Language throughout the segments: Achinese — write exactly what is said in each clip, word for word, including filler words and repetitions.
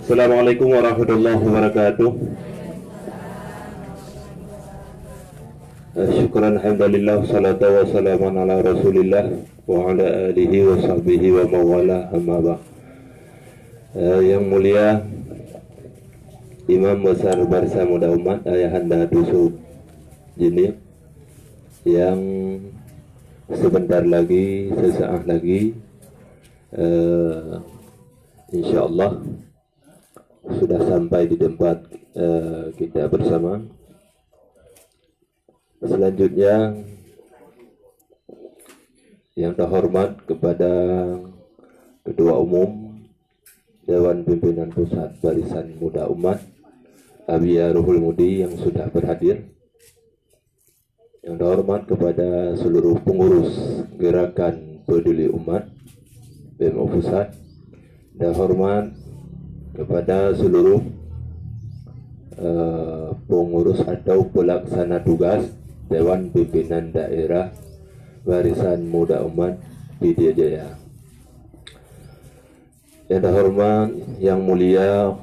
Assalamualaikum warahmatullahi wabarakatuh. Eh, syukran, alhamdulillah, salatu wassalamu ala Rasulillah wa ala alihi wa sahbihi wa mawala, amma ba'd. Eh, yang mulia Imam Besar Barisan Muda Umat, Ayahanda Dusun Jeunieb, yang sebentar lagi, sesaat lagi, eh, insya Allah sudah sampai di tempat, eh, kita bersama. Selanjutnya, yang terhormat kepada Ketua Umum Dewan Pimpinan Pusat Barisan Muda Umat, Abiya Ruhul Mudi yang sudah berhadir. Yang terhormat kepada seluruh pengurus Gerakan Peduli Umat, B M U Pusat, dan hormat kepada seluruh, eh, pengurus atau pelaksana tugas Dewan Pimpinan Daerah Barisan Muda Umat Pidie Jaya. Yang terhormat, yang mulia,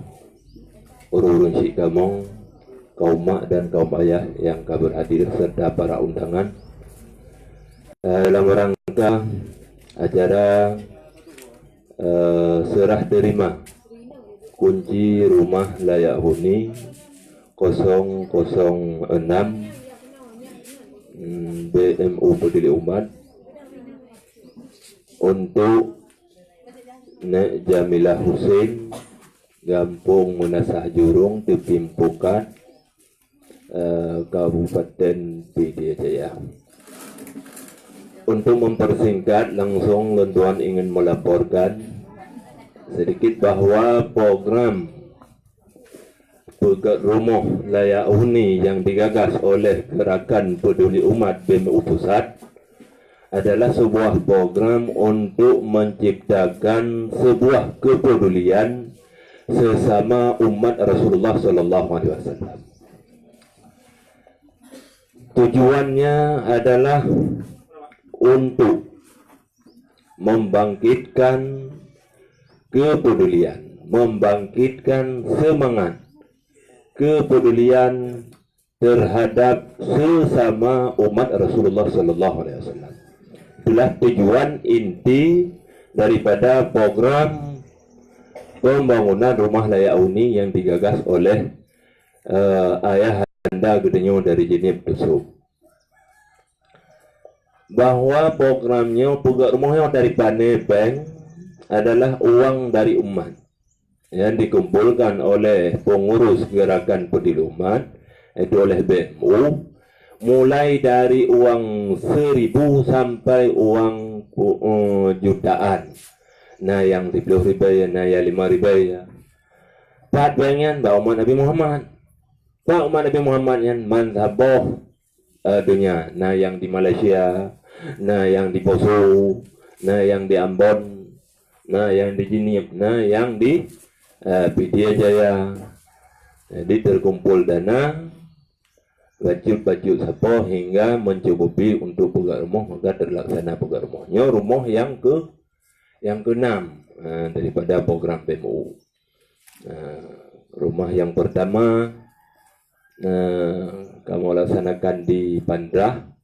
ureuëng-ureuëng syiek kamoe, kaum mak dan kaum ayah yang ka berhadir, serta para undangan, eh, dalam rangka acara, eh, serah terima kunci rumah layak huni kosong kosong enam, mm, B M U Peduli Umat untuk Nek Jamilah Hussein, Gampông Meunasah Jurông, Teupin Pukat, eh, Kabupaten Pidie Jaya. Untuk mempersingkat, langsung lôn tuan ingin melaporkan sedikit bahwa program peugét rumoh layak huni yang digagas oleh Gerakan Peduli Umat B M U Pusat adalah sebuah program untuk menciptakan sebuah kepedulian sesama umat Rasulullah sallallahu alaihi wasallam. Tujuannya adalah untuk membangkitkan kepedulian, membangkitkan semangat kepedulian terhadap sesama umat Rasulullah sallallahu alaihi wasallam. Itulah tujuan inti daripada program pembangunan rumah layak huni yang digagas oleh, eh, ayahanda geutanyoe dari Jeunieb Dusun. Bahwa program nyoe, peugét rumoh nyoe dari pane péng adalah uang dari umat yang dikumpulkan oleh pengurus Gerakan Peduli Umat, yaitu oleh B M U, mulai dari uang seribu sampai uang ku-, eh, jutaan. Na nyang siplôh ribèe, na nyang lima ribèe. Pat péng nyan bak umat Nabi Muhammad. Bak umat Nabi Muhammad nyan ban saboh, eh, donya. Na nyang di Malaysia, na nyang di Poso, na nyang di Ambon, na nyang di Jeunieb, na nyang di, eh, Pidie Jaya. Jadi terkumpul dana bacut-bacut sapo hingga mencukupi untuk peugét rumoh, maka terlaksana peugét rumoh. Nyoe rumoh nyang ke, nyang keenam, eh, daripada program B M U. Eh, rumah yang pertama, eh, kamoe laksanakan di Pandrah,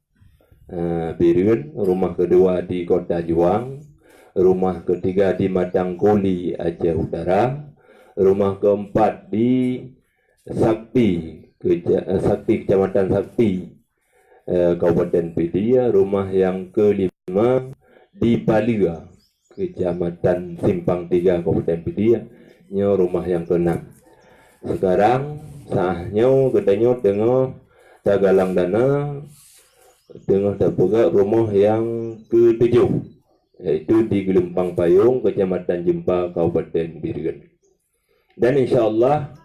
eh, Bireuen, rumah kedua di Kota Juang, rumah ketiga di Matang Kuli, Aceh Utara, rumah keempat di Sakti, Keja-, eh, Sakti, Kecamatan Sakti, eh, Kabupaten Pidie, rumah yang kelima di Palua, Kecamatan Simpang Tiga, Kabupaten Pidie, nyoe rumah yang keenam. Sekarang, saat nyoe geutanyoe teungoh tagalang dana, teungoh tapeugét rumoh yang ketujuh, yaitu di Geulumpang Payong, Kecamatan Jeumpa, Kabupaten Bireuen. Dan insya Allah,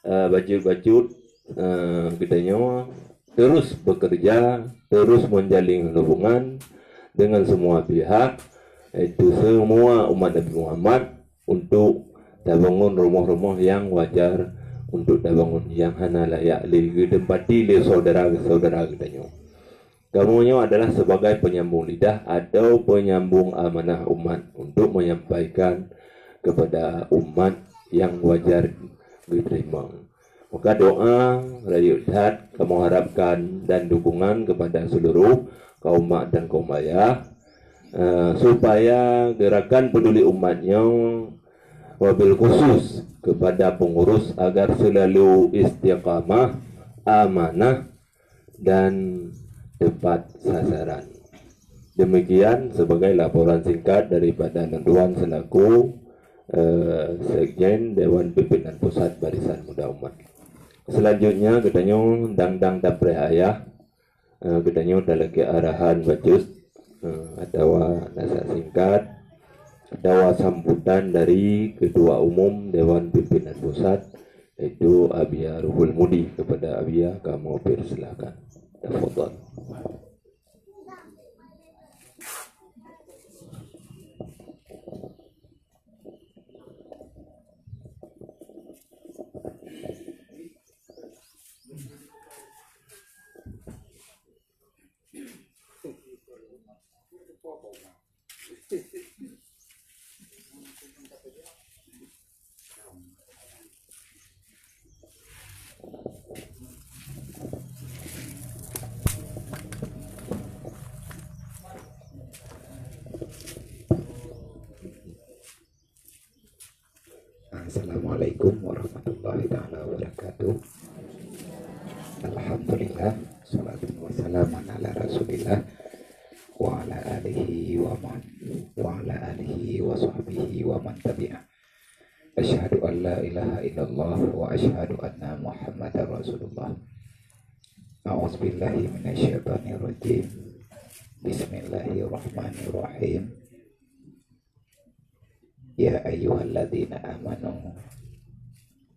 eh, bacut-bacut, eh, geutanyoe terus bekerja, terus menjalin hubungan dengan semua pihak, yaitu semua umat Nabi Muhammad, untuk tabangun rumoh-rumoh yang wajar untuk tabangun, yang hana layak lé geutempati lé saudara-saudara geutanyoe. Kamoe nyoe adalah sebagai penyambung lidah atau penyambung amanah umat untuk menyampaikan kepada umat yang wajar diterima. Maka doa rayeuk that kamoe harapkan dan dukungan kepada seluruh kaum mak dan kaum ayah, eh, supaya gerakan peduli umat nyoe wabil khusus kepada pengurus agar selalu istiqamah, amanah, dan tepat sasaran. Demikian sebagai laporan singkat daripada Lôn Tuan selaku, eh, Sekjen Dewan Pimpinan Pusat Barisan Muda Umat. Selanjutnya, geutanyoe dang-dang tapreh ayah, eh, geutanyoe talakée arahan bacut, eh, atawa nasihat singkat, atawa sambutan dari Ketua Umum Dewan Pimpinan Pusat, yaitu Abiya Ruhul Mudi. Kepada Abiya, kamoe persilakan. Tafadhal. Assalamualaikum warahmatullahi taala wabarakatuh. Alhamdulillah, salatu wassalamu ala Rasulillah wa ala alihi wa man, wa ala alihi wa sahbihi wa man tabi'ah. Asyhadu an la ilaha illallah wa asyhadu anna Muhammadar Rasulullah. A'udzubillahi minasyaitonirrajim. Bismillahirrahmanirrahim. Ya ayyuhalladzina amanu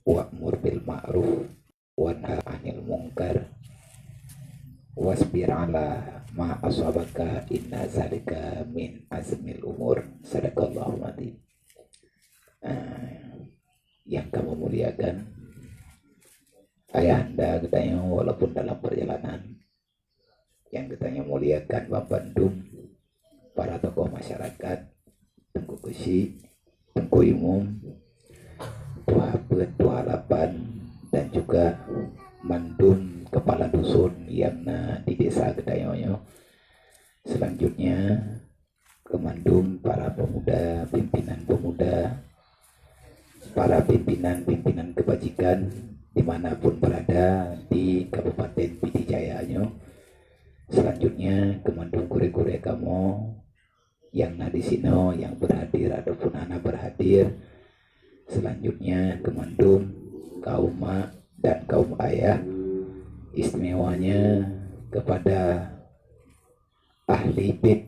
wa'mur bil ma'ruf wanha 'anil munkar wasbir 'ala ma asabaka inna dzalika min azmil umur. Sadaqallahul adzim. Eh, yang kami muliakan, ayahanda geutanyoe walaupun dalam perjalanan, nyang geutanyoe muliakan banmandum para tokoh masyarakat, Teungku Keuchik, Teungku Imum, Tuha Peuet, Tuha Lapan, dan juga mandum kepala dusun nyang na di desa geutanyoe nyoe. Selanjutnya, keu mandum para pemuda, pimpinan pemuda, para pimpinan-pimpinan kebajikan dimanapun berada di Kabupaten Pidie Jaya nyoe. Selanjutnya, keu mandum gurée-gurée kamoe nyang na di sinoe, nyang berhadir ataupun hana berhadir. Selanjutnya, keu mandum kaum mak dan kaum ayah, istimewanya kepada ahli bait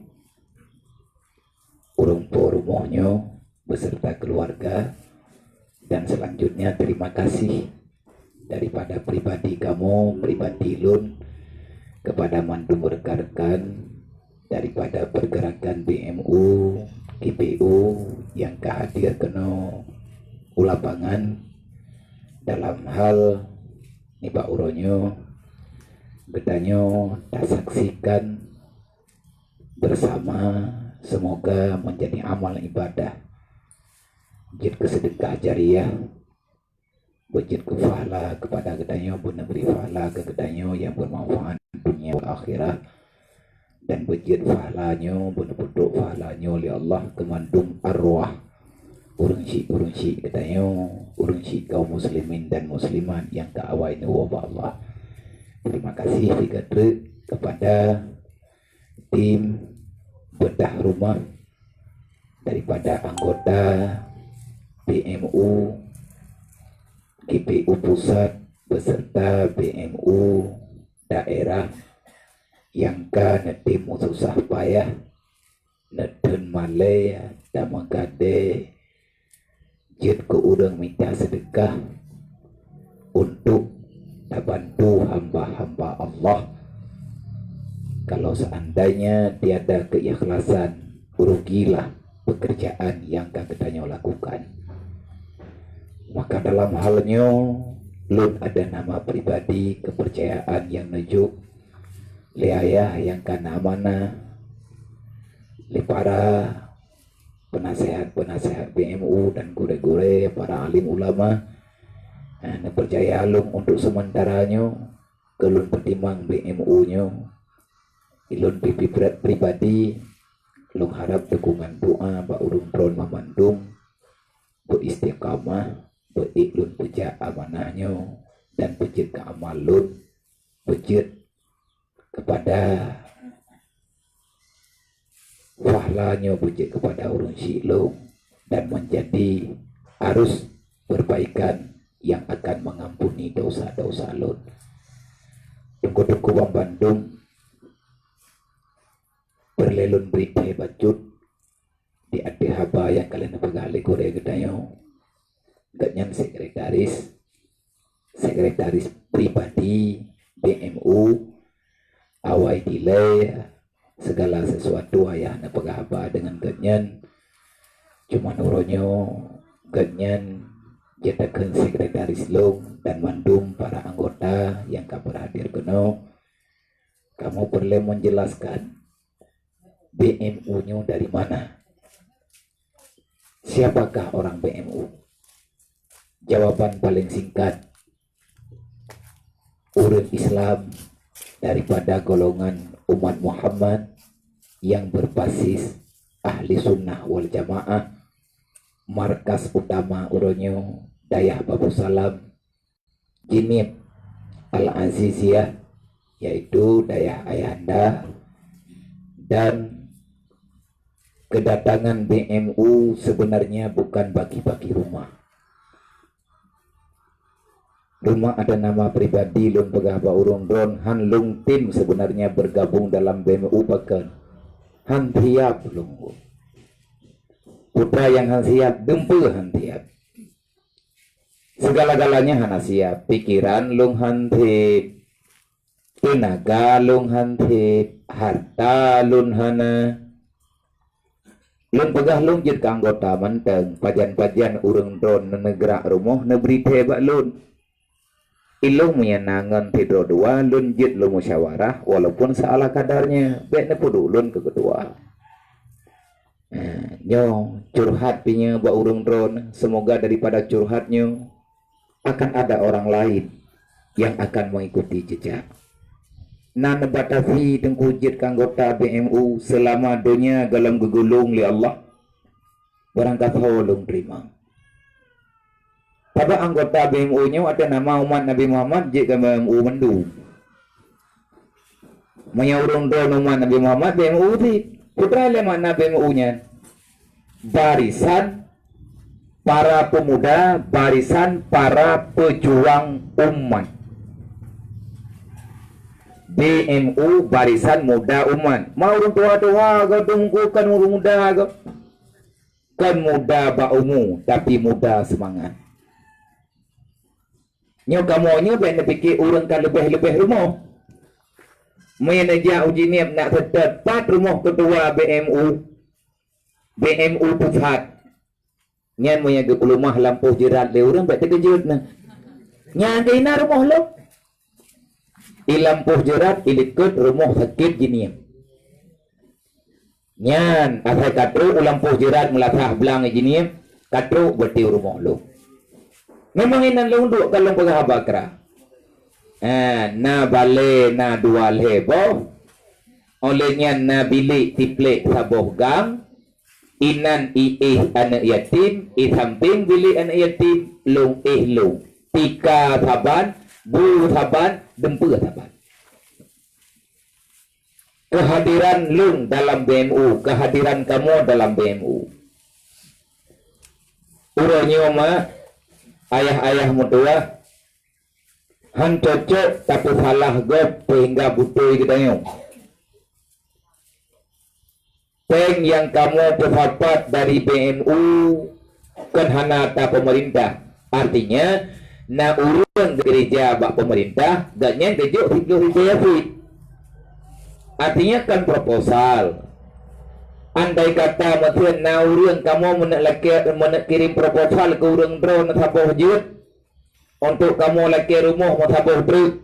ureuëng po rumoh nyoe beserta keluarga, dan selanjutnya terima kasih daripada pribadi kamoe, pribadi lôn, kepada mandum rekan-rekan daripada pergerakan B M U, G P U nyang ka hadir keunoe u lapangan dalam hal nibak uroe nyoe geutanyoe tasaksikan bersama, semoga menjadi amal ibadah, jeuet keu sedekah jariah, beujeuet keu pahala kepada geutanyoe, beuneubri pahala keu geutanyoe nyang bermanfaat dunia wal akhirah, dan beujeuet pahala nyoe, beuneupeutrok pahala nyoe lé Allah keu mandum arwah ureuëng syik-ureuëng syik geutanyoe, ureuëng syik kaum muslimin dan muslimat nyang ka awai neuwoe bak Allah. Terima kasih sigoe treuk kepada tim bedah rumah daripada anggota B M U, G P U pusat beserta B M U daerah nyang ka neutem susah payah, neutheun malée dan meugadée jeuet keu ureuëng mita seudeukah untuk tabantu hamba-hamba Allah. Kalau seandainya tiada keikhlasan, rugilah pekerjaan nyang ka geutanyoe lakukan. Maka dalam hal nyoe, lôn ada nama pribadi kepercayaan nyang neujok lé ayah nyang ka na amanah, lé para peunasihat-peunasihat B M U dan gurée-gurée, para alim ulama, eh, neupeucaya lôn untuk seumeuntara nyoe keu lôn peutimang B M U nyoe. Ilôn pi-, pi-, pribadi, lôn harab dukungan doa bak ureuëng droeneuh mandum, beu istiqamah, beu ék lôn peujak amanah nyoe dan beujeuet keu amal lôn, beujeuet keupada pahala nyoe beujeuet keupada ureuëng syiek lôn dan meunjadi arus perbaikan nyang akan mengampuni dosa-dosa lôn. Teungku-teungku banmandum, peureulée lôn bri thée bacut di ateueh haba nyang ka lheueh neupeugah lé gurée geutanyoe. Gobnyan sekretaris, sekretaris pribadi B M U, awai dilée segala sesuatu ayah neupeugah haba deungon gobnyan. Cuman uroe nyoe gobnyan jeuet takheun sekretaris lôn dan mandum para anggota nyang ka beuhadir keunoe. Kamoe peureulée menjelaskan B M U nyoe dari mana? Siapakah orang B M U? Jawaban paling singkat, ureuëng Islam daripada golongan umat Muhammad yang berbasis ahli sunnah wal jamaah, markas utama uroe nyoe Dayah Babussalam, Jeunieb Al-Aziziyah, yaitu Dayah Ayahanda, dan kedatangan B M U sebenarnya bukan bagi-bagi rumah. Rumah ada nama pribadi lôn peugah bak ureuëng droen, han lôn tem sebenarnya bergabung dalam B M U pakon. Han siap lôn. Putra nyang han siap, dumpeue han siap. Segala-galanya hana siap, pikiran lôn han sép, teunaga lôn han sép, harta lôn hana. Lôn peugah lôn jeuet keu anggota mantong, pajan-pajan ureuëng droen neuneugrak rumoh neubri thée bak lôn. Ilôn meunyan na ngon sidroe dua lôn jeuet lôn musyawarah walaupun seala kadarnya, bék neupeuduek lôn keu keutua. Nyoe curhat pinya bak ureuëng droen, semoga daripada curhat nyoe akan ada orang lain yang akan mengikuti jejak. Na neubatasi teungku jeuet keu anggota B M U selama donya gohlom geugulong lé Allah. Barangkasoe lôn teurimong. Sabab anggota B M U nyoe ateueh nama umat Nabi Muhammad jeuet keu B M U mandum. Meunyoe ureuëng droen umat Nabi Muhammad, B M U cit. Peue teuma lé makna B M U nyan? Barisan Para Pemuda, Barisan Para Pejuang Umat. B M U, Barisan Muda Umat. Ma ureuëng tuha-tuha goe, teungku, kon ureuëng muda goe. Kon muda bak umu, tapi muda seumangat. Nyoe kamoe nyoe bék neupike ureuëng ka leubeh-leubeh rumoh. Meunyoe neujak u Jeunieb nak seutôt pat rumoh keutua B M U, B M U pusat. Nyan meunyoe geupeuleumah lampôh jeurat lé ureuëng, bék teukeujot na. Nyan keuh na rumoh lom. I lampôh jeurat i likot rumoh sakét Jeunieb. Nyan, asai ka trok u lampôh jeurat meulasah blang Jeunieb, ka trok beuti u rumoh lôn. Memang inan lôn duek ka lôn peugah haba kra. Ha, na balée, na dua lhée boh. Óh lheueh nyan na bilék tiplek saboh gang. Inan i éh aneuëk yatim, i sampéng bilék aneuëk yatim, lôn éh lôn. Tika saban, bu saban, dumpeue saban. Keuhadiran lôn dalam B M U, keuhadiran kamoe dalam B M U. Uroe nyoe ma, ayah-ayah meutuwah, han cocok tapeusalah gob seuhingga beutôi geutanyoe. Péng nyang kamoe peusapat dari B M U kon hana ata peumeurintah. Artinya, na ureuëng geureuja bak peumeurintah, gobnyan geujok siplôh ribèe cit. Artinya, kon proposal. Andai kata meuteun na ureuëng kamoe meuneuk lakée, meuneuk kirém proposal keu ureuëng droeneuh saboh jeuet, untuk kamoe lakée rumoh meusaboh treuk.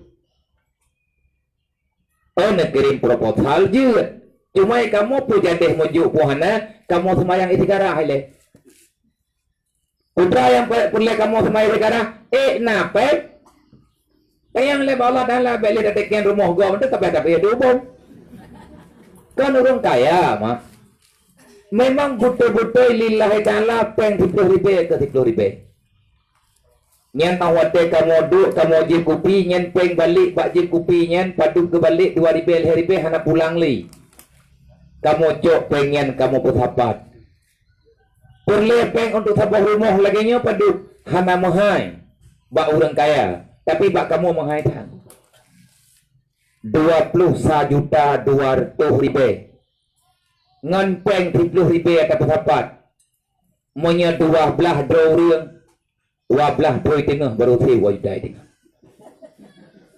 Oh, neukirém proposal jeuet. Cuma kamoe peue jadeh meujok peue hana, kamoe seumayang istikharah ilée. Peue nyang peureulée kamoe seumayang istikharah? Eh, na péng. Péng lé bak Allah Taala, bék lé tateukén rumoh gob, teuka péng tapi ya diubông. Kan ureuëng kaya, mak. Memang beutôi-beutôi lillahi taala péng siploh ribée keu siploh ribée. Nyan 'oh watée kamoe duek, kamoe jieb kupi, nyan péng balek bak jieb kupi nyan padub geubalek dua ribée lhée ribée hana pulang lé. Kamoe cok péng nyan kamoe peusapat. Peureulée péng untuk saboh rumoh lagée nyoe padub hana meuhai bak ureuëng kaya, tapi bak kamoe meuhai that. Dua ploh sa juta dua ratus ribée. Ngon péng siploh ribée tapeusapat. Meunyoe dua blaih droe ureuëng, dua blaih droe teungoh baru siwoe juta teungoh.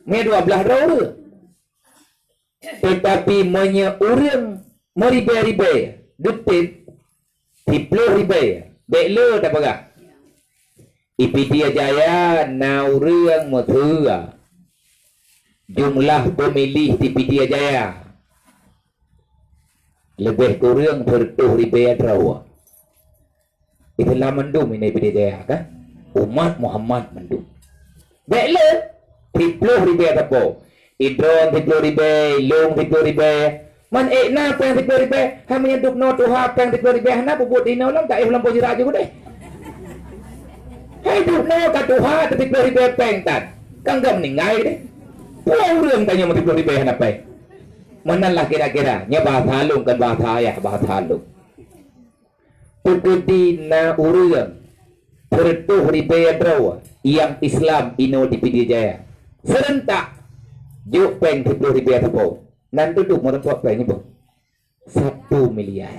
Meunyoe dua blaih droe ureuëng. Teutapi meunyoe ureuëng meuribée-ribée, geutem siploh ribée, bék le tapeugah. Di Pidie Jaya na ureuëng meuseue. Jumlah peumiléh di Pidie Jaya leubeh kureueng sireutôh ribée droe. Islam mandum inai Pidie Jaya kan? Umat Muhammad mandum. Bék le, siploh ribée sapo. Idroe siploh ribée, ilong siploh ribée. Man ék na péng siploh ribée, hai meunyoe dubnoe tuha péng siploh ribée hana peubuet inoe lom, ka éh lom boh jira ju keudeh. Hai dubnoe ka tuha siploh ribée péng tan. Kan ka meuninggai deh. Peue ureuëng tanyoe siploh ribée hana péng. Meunan lah kira-kira, nyoe bahasa lôn kan bahasa ayah, bahasa lôn. Teukeudi na ureuëng sireutôh ribée droe nyang Islam inoe di Pidie Jaya. Seurentak jok péng siploh ribée sapo. Nan dudoe meureumpok péng nyoe boh. Satu miliar.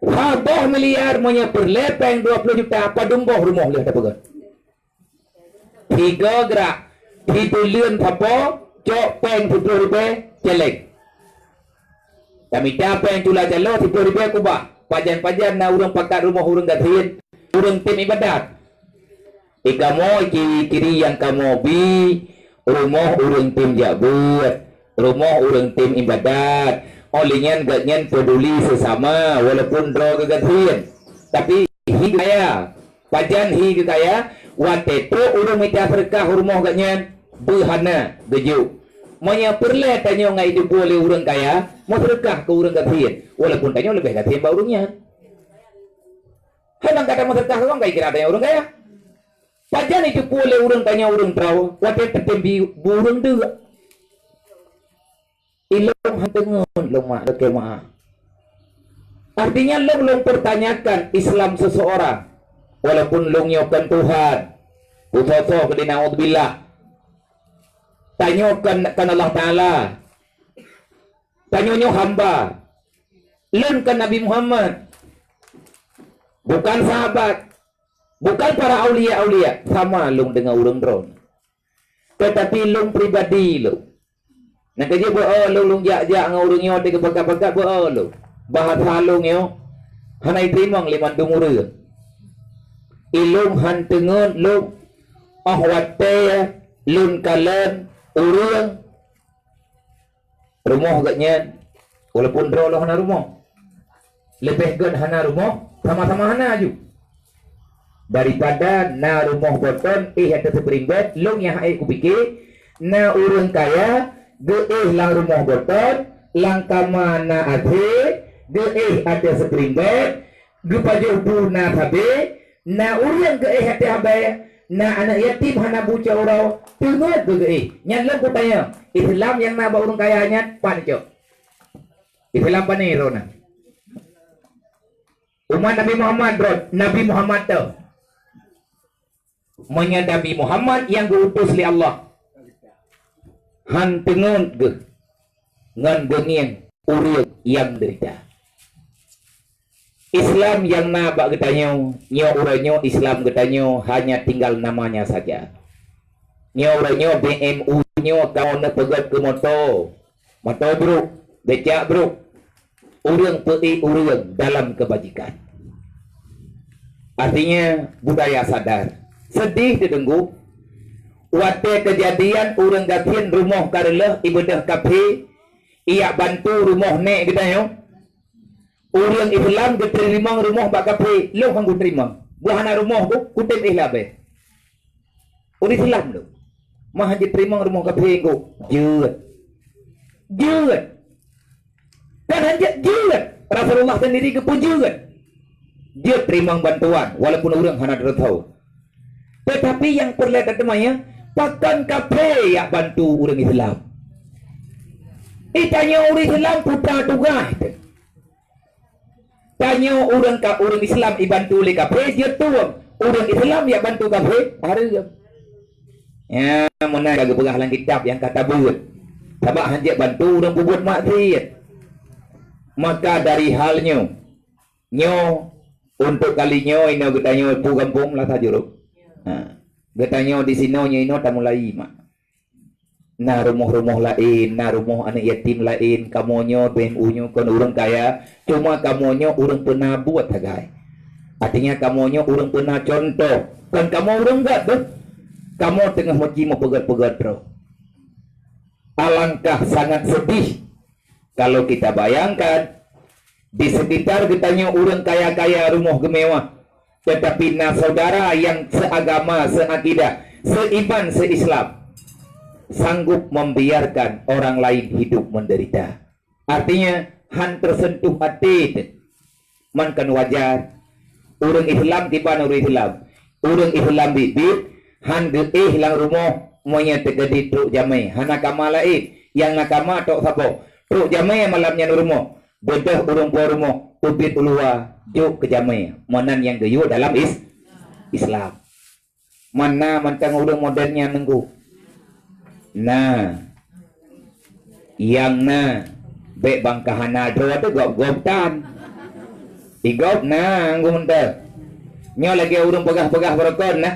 Saboh miliar meunyoe peureulée péng dua ploh juta, padum boh rumoh lheueh tapeugét. Tiga gerak, sibeuleuen sapo, cok péng siploh ribée, celeng. Tamita péng cula calo siploh ribée kubah. Pajan-pajan na ureuëng pakat rumoh ureuëng gasien, ureuëng tem iébadat. Di kamoe ciri-ciri nyang kamoe bi, rumoh ureuëng tem jak beuet, rumoh ureuëng tem iébadat. Óh lheueh nyan gobnyan peuduli seusama walaupun droe geugasien. Tapi hi kaya. Pajan hi geukaya, watée trok ureuëng mita seudeukah u rumoh gobnyan, beuhana geujok. Meunyoe peureulée tanyoe ngai jeuet lé ureuëng kaya, meuseudeukah keu ureuëng gasien, walaupun tanyoe leubeh gasien bak ureuëng nyan. Hai ban gata meuseudeukah keu ureuëng kaya, kira tanyoe ureuëng kaya. Pajan jeuet lé ureuëng tanyoe ureuëng droe, watée teutem bi bu ureuëng deuk. Ilong han teungeut lôn mak lakée meu'ah. Artinya lôn, lôn pertanyakan Islam seseorang. Walaupun lôn nyoe kon Tuhan, putôh-putôh keudina, naudzubillah. Tanyoe kon, kon Allah Taala. Tanyoe nyoe hamba. Lôn kon Nabi Muhammad. Bukan sahabat. Bukan para aulia-aulia. Sama lôn deungon ureuëng droe. Teutapi lôn pribadi lôn. Nyang keujeuet beu-o lôn, lôn jak-jak ngon ureuëng nyoe teuka pakat-pakat beu-o lôn. Bahasa lôn nyoe hana jiteurimong lé mandum ureuëng. Ilong han teungeut lôn, óh watée lôn kalon ureuëng rumoh gobnyan, walaupun droe lôn hana rumoh. Leubeh gét hana rumoh, sama-sama hana aju. Daripada na rumoh boton éh ateueh seuprimbet, lôn nyang hase kupike, na ureuëng kaya geuéh lam rumoh boton, lam kama na AC, geuéh ateueh seuprimbet, geupajoh bu na sabe, na ureuëng geuéh ateueh abée, na aneuëk yatim hana bu cot uroe, teungeut geuéh. Nyan lôn kutanyong, Islam nyang na bak ureuëng kaya nyan pat cok? Islam pane droe na? Umat Nabi Muhammad droe, Nabi Muhammad teuh. Meunyoe Nabi Muhammad nyang geu-utus lé Allah, han teungeut geuh ngon geungieng ureuëng nyang deurita. Islam nyang na bak geutanyoe, nyoe uroe nyoe Islam geutanyoe hanya tinggal namanya saja. Nyoe uroe nyoe B M U nyoe kamoe neupeugét keu moto. Moto brôk, becak brôk. Ureuëng peuék ureuëng dalam kebajikan. Artinya, budaya sadar. Sedih teudenggu, Watée keujadian ureuëng gasien rumoh ka reuloh ibeudôh kafé, ijak bantu rumoh nék geutanyoe. Ureuëng Islam geuteurimong rumoh bak kafé, lôn han kuteurimong. Bah hana rumoh ku, kutem éh labée. Ureuëng Islam tu. Mah jiteurimong rumoh kafé ku. Jeuet. Jeuet. Kan hanjeuet jeuet. Rasulullah sendiri geupeujeuet. Jeuet teurimong bantuan, walaupun ureuëng hana teurimong. Tetapi nyang peureulée tateumanyong, pakon kafé ijak bantu ureuëng Islam? Itanyoe ureuëng Islam putra tugaih teuh. Tanyoe ureuëng ka ureuëng Islam ibantu lé kafé jeuet tueng, ureuëng Islam ijak bantu kafé hareuem. Ya, meunan ka geupeugah lam kitab nyang ka tabeuet. Sabab hanjeuet bantu ureuëng peubuet maksiat. Maka dari hal nyoe, nyoe untuk kali nyoe inoe geutanyoe peue gampông Lhasa Jurong. Ha. Geutanyoe di sinoe nyoe inoe tamulai mak. Na rumoh-rumoh laén, na rumoh aneuëk yatim laén, kamoe nyoe B M U nyoe kon ureuëng kaya, cuma kamoe nyoe ureuëng peuna buet sagai. Artinya kamoe nyoe ureuëng peuna contoh, kon kamoe ureuëng gét beuh. Kamoe teungoh meuji meupeugét-peugét droe. Alangkah sangat sedih kalau kita bayangkan, di sekitar geutanyoe ureuëng kaya-kaya rumoh geumewah, tetapi na saudara nyang seagama, seakidah, seiman, seislam, sanggup membiarkan orang lain hidup menderita. Artinya, han tersentuh até teuh. Man kan wajar, ureuëng Islam kiban ureuëng Islam. Ureuëng Islam biet-biet han geuéh lam rumoh meunyoe teukeudi trok jamé, hana kama laén. Nyang na kama tok saboh. Trok jamé malam nyan u rumoh. Beudôh ureuëng po rumoh, ubit u luwa, jok keu jamé. Meunan nyang geuyue dalam is-, Islam. Mana mantong ureuëng modern nyan Teungku? Na. Nyang na, bék bangka hana droe teuh gob-gob tan. Di gob na Teungku mantong. Nyoe lagée ureuëng peugah-peugah beurokon na.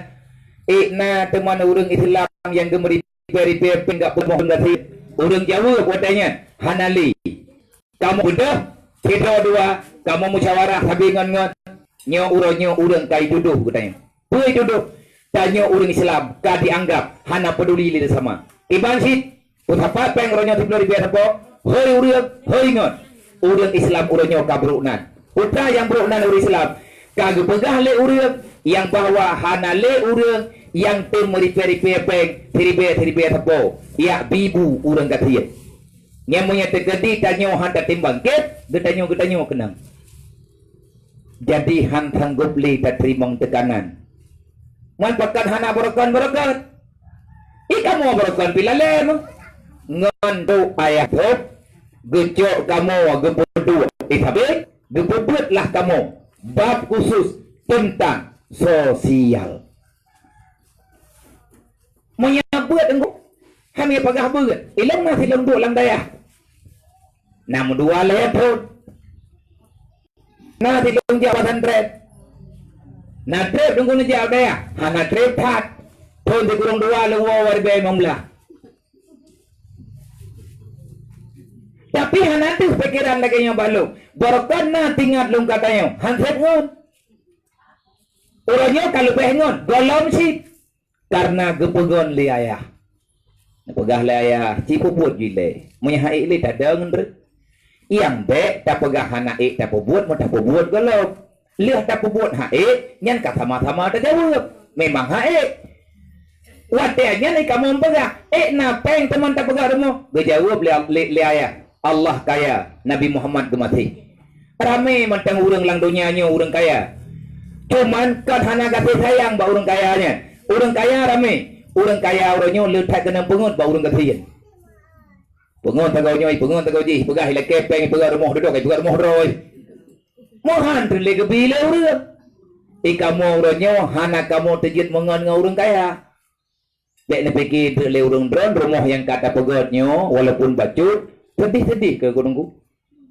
Ék na teuma ureuëng Islam nyang geumeuri Ripée-ripée péng gak peumoh geunaséh. Ureuëng jaweueb watée nyan hana lé. Kamoe beudôh, sidroe dua, kamoe musyawarah sabe ngon-ngon. Nyoe uroe nyoe ureuëng ka jitudoh geutanyoe. Peue jitudoh? Tanyoe ureuëng Islam ka dianggab hana peuduli lé sama. Iban cit, peusapat péng uroe nyoe siplôh ribée sapo, hôi ureuëng, hôi ngon. Ureuëng Islam uroe nyoe ka brôk nan. Peue nyang brôk nan ureuëng Islam? Ka geupeugah lé ureuëng nyang bahwa hana lé ureuëng nyang tem meuripée-ripée péng siribée-siribée sapo, jak bi bu ureuëng gasien. Nyan meunyoe teukeudi tanyoe han tatem bangkét, geutanyoe-geutanyoe keunong. Jadi han sanggob lé tateurimong teukanan. Man pakon hana beurokon-beurokon? Di kamoe beurokon pih lalée meuh. Ngon trok ayah teuh geucok kamoe geupeuduek. Eh, sabé, geupeubuet lah kamoe bab khusus teuntang sosial. Meunyoe beuet Teungku, hana peugah beuet. Ilong na silong duek lam dayah. Na meudua lhée thon. Na silong jak pesantren. Na treb Teungku neujak dayah. Hana treb that. Thon sikurong dua leuwoe ribée limong blaih. Tapi hana deuh pikeran lagée nyoe bak lôn. Beurokon na teuingat lôn geutanyoe. Han seb ngon. Uroe nyoe ka leubeh ngon. Gohlom cit. Karena geupeugon lé ayah. Neupeugah lé ayah, "Ci peubuet jih lé. Meunyoe han ék lé tadong ngon droe." Nyang bék tapeugah hana ék tapeubuet, meutapeubuet gohlom. Lheueh tapeubuet han ék, nyan ka sama-sama tajaweueb. Memang han ék. Watée nyan kamoe peugah, "Ék na péng teuma tapeugah rumoh." Geujaweueb lé, lé, lé ayah, "Allah kaya, Nabi Muhammad geumaséh." Ramé mantong ureuëng lam donya nyoe ureuëng kaya. Cuman kon hana gaséh sayang bak ureuëng kaya nyan. Ureuëng kaya ramé. Ureuëng kaya uroe nyoe le that keunong peungeut bak ureuëng gasien. Peungeut sagoe nyoe, peungeut sagoe jih, peugah ilakée péng, peugah rumoh dudoe, peugah rumoh droe. Meuhan teuh lé geubi lé ureuëng. Di kamoe uroe nyoe hana kamoe teujeuet meungon ngon ureuëng kaya. Bék neupike treuk lé ureuëng droe rumoh nyang ka tapeugét nyoe, walaupun bacut, seudeh-seudeh keu Teungku.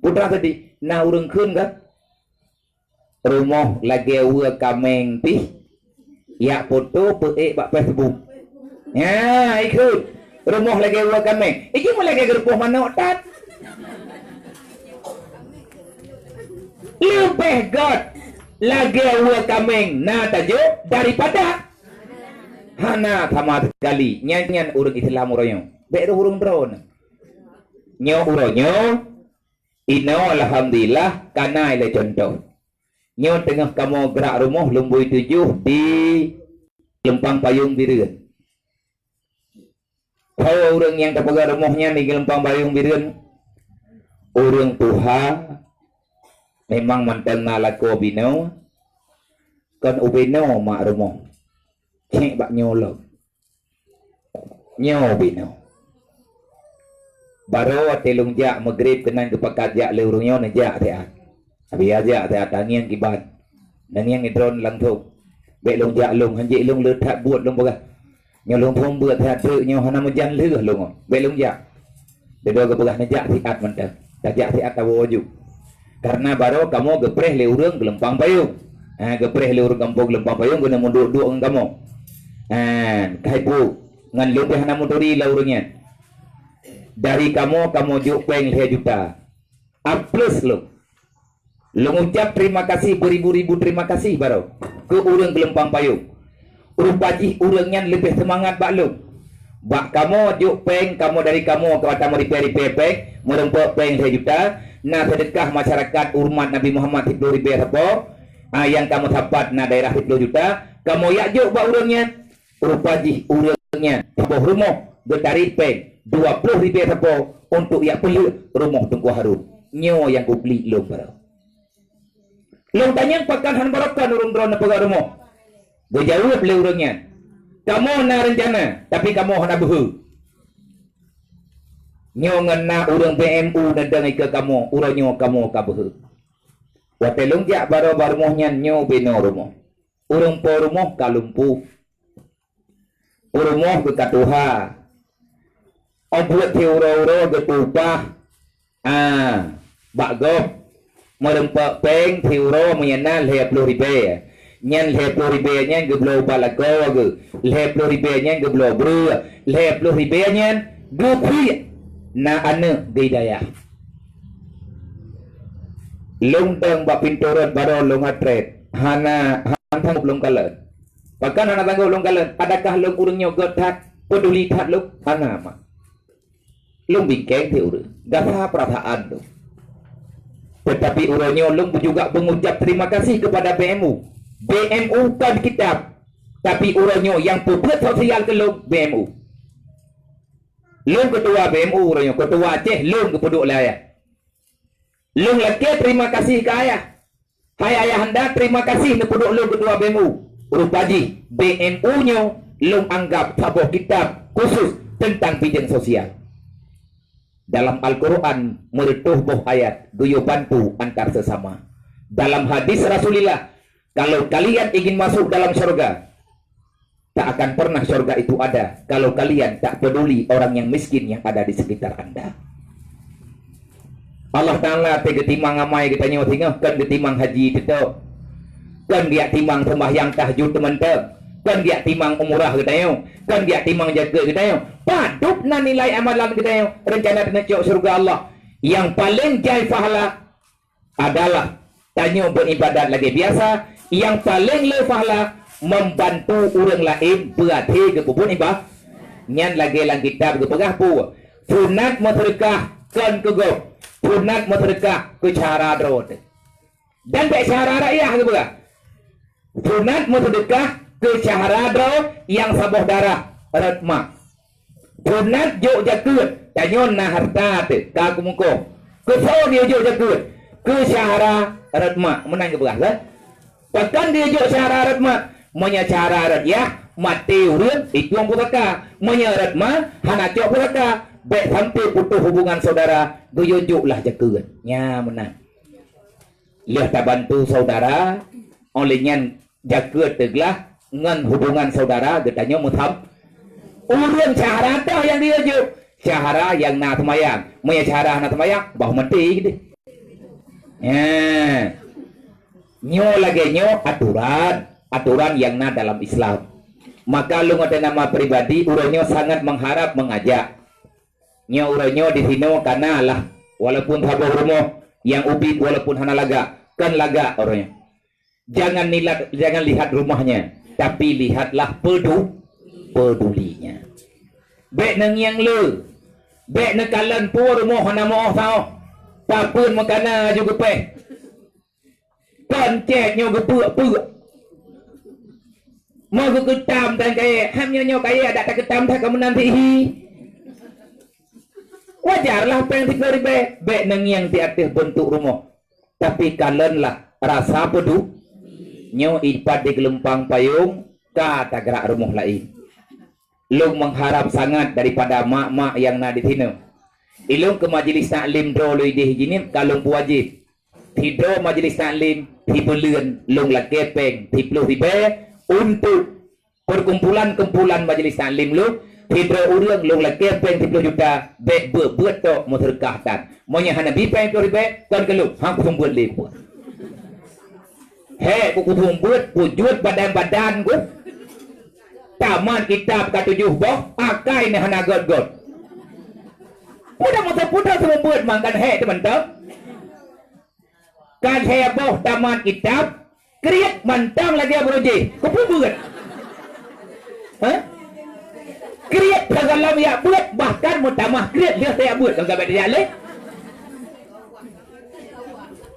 Putra seudeh, na ureuëng kheun ka? Rumoh lagée weue kaméng pih, jak foto peuék bak Facebook. Nyan, ikheun. Rumoh lagée weue kaméng. Ijih meulagée geurupoh manok that. Leubeh gét lagée weue kaméng na tajok daripada Hana sama sekali. Nyan, nyan ureuëng Islam uroe nyoe. Bék roh ureuëng droe. Nyoe uroe nyoe, inoe alhamdulillah, kana ilée contoh. Nyoe teungoh kamoe grak rumoh Lumbui Tujoh di Leumpang Payong Bireuen. Ho ureuëng nyang teupeugah rumoh nyan di Leumpang Payong Bireuen? Ureuëng tuha, memang mantong na lakoe binoe, kon ubenoe mak rumoh. Cék bak nyoe lom. Nyoe binoe. Barô watée lôn jak Maghrib keunan geupakat jak lé ureuëng nyoe neujak siat. Abi jak siat tangieng kiban. Tangieng idron langsông. Bék lôn jak lôn, hanjeuet lôn le that buet lôn peugah. Nyoe lôn phon beuet that treuk nyoe hana meujan lheueh lôn. Bék lôn jak. Dua geupeugah neujak siat mantong. Tajak siat tawoe ju. Karena barô kamoe geupreh lé ureuëng Geulumpang Payong. Ha, geupreh lé ureuëng gampông Geulumpang Payong keuneuk meuduek-duek ngon kamoe. Ha, kaipu ngon lôn pih hana meuturi lé ureuëng nyan. Dari kamoe, kamoe jok péng lhée juta. A plus lôn. Lôn ucab terima kasih beribu-ribu terima kasih barô keu ureuëng Geulumpang Payong. Rupa jih ureuëng nyan leubeh seumangat bak lôn. Bak kamoe jok péng, kamoe dari kamoe keu ata meuripée-ripée péng, meurumpok péng lhée juta, na seudeukah masyarakat umat Nabi Muhammad siploh ribée sapo, a, nyang kamoe sapat na daerah siploh juta, kamoe jak jok bak ureuëng nyan. Rupa jih ureuëng nyan saboh rumoh geutarék péng dua ploh ribée sapo untuk jak peulheueh rumoh Teungku Harun. Nyoe nyang kuklik lôn barô. Lôn tanyong pakon hana barokon ureuëng droeneuh peugah rumoh. Geujaweueb lé ureuëng nyan, "Kamoe na reuncana, tapi kamoe hana beuhe." Nyoe ngon na ureuëng B M U neudong ikeue kamoe, uroe nyoe kamoe ka beuhe. Watée lôn jak barô bak rumoh nyan, nyoe binoe rumoh. Ureuëng po rumoh ka lumpuh. Urumoh geuh ka tuha. Óh buet siuroe-uroe geutupah, a, bak gob. Meurumpok péng siuroe meunyoe na lhée ploh ribée. Nyan lhée ploh ribée nyan geubloe ubat lakoe geuh. Lhée ploh ribée nyan geubloe breueh. Lhée ploh ribée nyan geupiek na aneuëk geuhidayah. Lôn dong bak pintoe rot barô lôn hatrét. Hana, hana sanggob lôn kalon. Pakon hana sanggob lôn kalon? Adakah lôn ureuëng nyoe göt that, peuduli that lôn? Hana mak. Lôn bingkeng siuroe, gasa peurasaan lôn. Teutapi uroe nyoe lôn juga beungucab terima kasih keupada B M U. B M U kon kitab, tapi uroe nyoe nyang peubeuet sosial keu lôn B M U. Lôn keutua B M U uroe nyoe, keutua Aceh lôn geupeuduek lé ayah. Lôn lakée terima kasih keu ayah. Hai ayahanda, terima kasih neupeuduek lôn keutua B M U. Rupa jih, B M U nyoe lôn anggab saboh kitab khusus teuntang bidang sosial. Dalam Al-Quran meureutoh boh ayat geuyue bantu antar seusama. Dalam hadis Rasulullah, kalau kalian ingin masuk dalam syurga, tak akan pernah syurga itu ada kalau kalian tak peduli orang yang miskin yang ada di sekitar anda. Allah Taala teu geutimang amai geutanyoe singoh, kon geutimang haji teutok, kon geujak timang seumbahyang tahajud teumeuntok, kon geujak timang umrah geutanyoe, kon geujak timang jakeuet geutanyoe. Padub na nilai amalan geutanyoe, reuncana teuneuk cok syurga Allah. Nyang paleng jai pahala adalah tanyoe beuibadat lagée biasa, nyang paleng le pahala membantu ureuëng laén beuathé geupeubuet iba-, nyan lagée lam kitab geupeugah peue, sunat meuseudeukah kon keu gob, sunat meuseudeukah keu syedara droe teuh. Dan bék syedara rakyat geupeugah. Sunat meuseudeukah keu syedara droe nyang saboh darah, rot mak. Sunat jok jakeuet, tanyoe na hareuta teuh ka keumukoh. Keu soe geuyue jok jakeuet? Keu syedara rot mak, meunan geupeugah kan? Pakon geuyue jok syedara rot mak? Meunyoe syedara rot yah, maté ureuëng, itueng pusaka. Meunyoe rot ma, hana cok pusaka. Bék sampoe putôh hubungan syedara, geuyue jok lah jakeuet. Nya meunan. Lheueh tabantu syedara, óh lheueh nyan jakeuet teuglah ngon hubungan syedara geutanyoe meutam. Ureuëng syedara toh nyang geuyue jok, syedara nyang na seumayang. Meunyoe syedara hana seumayang, bah maté deh. Nya. Nyoe lagée nyoe atoran, atoran nyang na dalam Islam. Maka lôn atas nama pribadi uroe nyoe sangat mengharap mengajak. Nyoe uroe nyoe di sinoe kana lah, walaupun saboh rumoh nyang ubit walaupun hana lagak, kan lagak uroe nyoe. Jangan nilat, jangan lihat rumahnya, tapi lihatlah pedu-, pedulinya. Bék neungieng le. Bék neukalon peue rumoh hana meuoh saoh. Papeuen meukana aju geupéh. Kon cét nyoe geupeuk-peuk. Mau geukeutam tan kayée, ham nyoe nyoe kayée adak takeutam that ka meunan sihi. Wajarlah péng siplôh ribée, bék neungieng di ateueh beuntuk rumoh. Tapi kalonlah rasa peudu-, nyoe ipat di geulumpang payong ka tagarak rumoh laén. Lôn meuharab sangat daripada mak-mak nyang na di sinoe. Ilôn keu majelis taklim droe lôn idéh jinim ka lôn peuwajéb. Sidroe majelis taklim, sibuleuen lôn lakée péng siplôh ribée untuk perkumpulan-kumpulan majelis taklim lôn, sidroe ureuëng lôn lakée péng siplôh juta, bék beuet-beuet tok meuseudeukah tan. Meunyoe hana bi péng siplôh ribée, kon keu lôn, han kuseumeubeuet lé peue. Hék, ku kuseumeubeuet, kujeuet badan-badan ku. Tamat kitab ka tujoh boh, akai nyan hana gét-gét. Peue dak meuteupeu-teupeu seumeubeuet mangkan hék teuh mantong. Kan hék boh tamat kitab, kriet mantong lagée buroe jih. Keupeue beuet? Hah? Kriet sigohlom jak beuet, bahkan meutamah kriet lheueh tajak beuet. Kon ka bék tajak lé?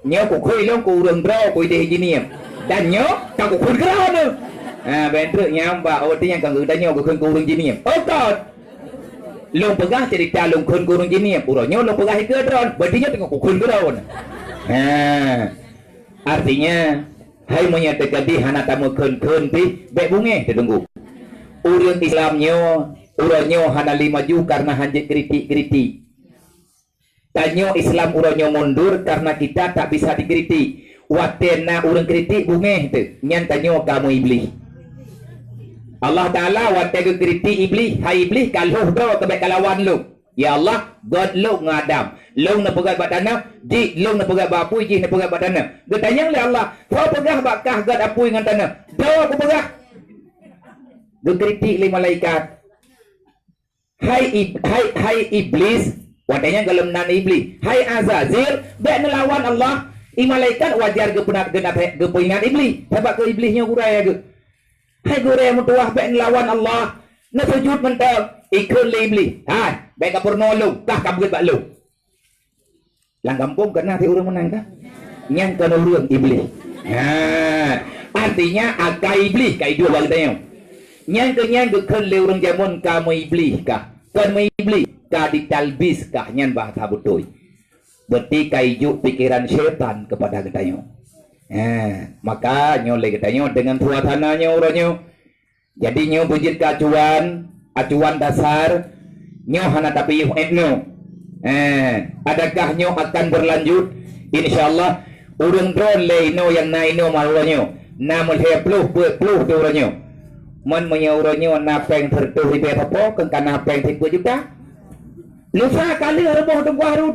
Nyoe kukheun lôn keu ureuëng droe keu idéh jinim. Dan nyoe ka kukheun keudroe neuh. Ha, bék treuk nyang bak, oh, ti nyang ka geutanyoe geukheun keu ureuëng jinim. Oh, kon. Lôn peugah cerita lôn kheun keu ureuëng jinim. Uroe nyoe lôn peugah ikeue droe. Berarti nyoe teungoh kukheun keudroe neuh. Ha. Artinya, hai meunyoe teukeudi hana tameukheun-kheun pih, bék beungéh teudeunggu. Ureuëng Islam nyoe, uroe nyoe hana lé maju karena hanjeuet kritik-kritik. Tanyoe Islam uroe nyoe mundur karena kita tak bisa dikritik. Watée na ureuëng kritik beungéh teuh, nyan tanyoe ka meu-Iblih. Allah Taala watée geukritik Iblih, hai Iblih ka lhôh droe keu bék kalawan lôn. Ya Allah, gét lôn ngon Adam. Lôn neupeugét bak tanoh, jih lôn neupeugét bak apui, jih neupeugét bak tanoh. Geutanyong lé Allah, "Soe peugah bak kah gét apui ngon tanoh?" "Droe kupeugah." Geukritik lé malaikat. "Hai Ib-, hai, hai Iblis," watée nyan gohlom nan Iblis, "hai Azazil, bék neulawan Allah." I malaikat wajar geupeuna-, geuna-, geupeuingat Iblis, sabab keu Iblis nyoe gurée geuh. "Hai gurée meutuwah, bék neulawan Allah, neusujut mantong." Ikheun lé Iblis, "Hai, bék ka peurunoe lôn, kah ka beuet bak lôn." Lam gampông ka na sit ureuëng meunan kah? Nyan kon ureuëng Iblih. Ha, artinya akai Iblih ka iduek bak geutanyoe. Nyan keuh nyan geukheun lé ureuëng jameun ka meu-Iblih kah? Kon meu-Iblih, ka ditalbis kah, nyan bahasa beutôi. Berarti ka ijok pikeran syaitan keupada geutanyoe. Ha, maka nyoe lé geutanyoe deungon suasana nyoe uroe nyoe. Jadi nyoe beujeuet keu acuan, acuan dasar, nyoe hana tapiôh inoe. Eh, adakah nyoe akan berlanjut? Insya Allah, ureuëng droe lé inoe nyang na inoe malam nyoe, na meulhée ploh, peuet ploh teuh uroe nyoe. Mon meunyoe uroe nyoe na péng seureutôh ribée sapo, kon ka na péng sipeuet juta. Lusa ka lheueh rumoh Teungku Harun.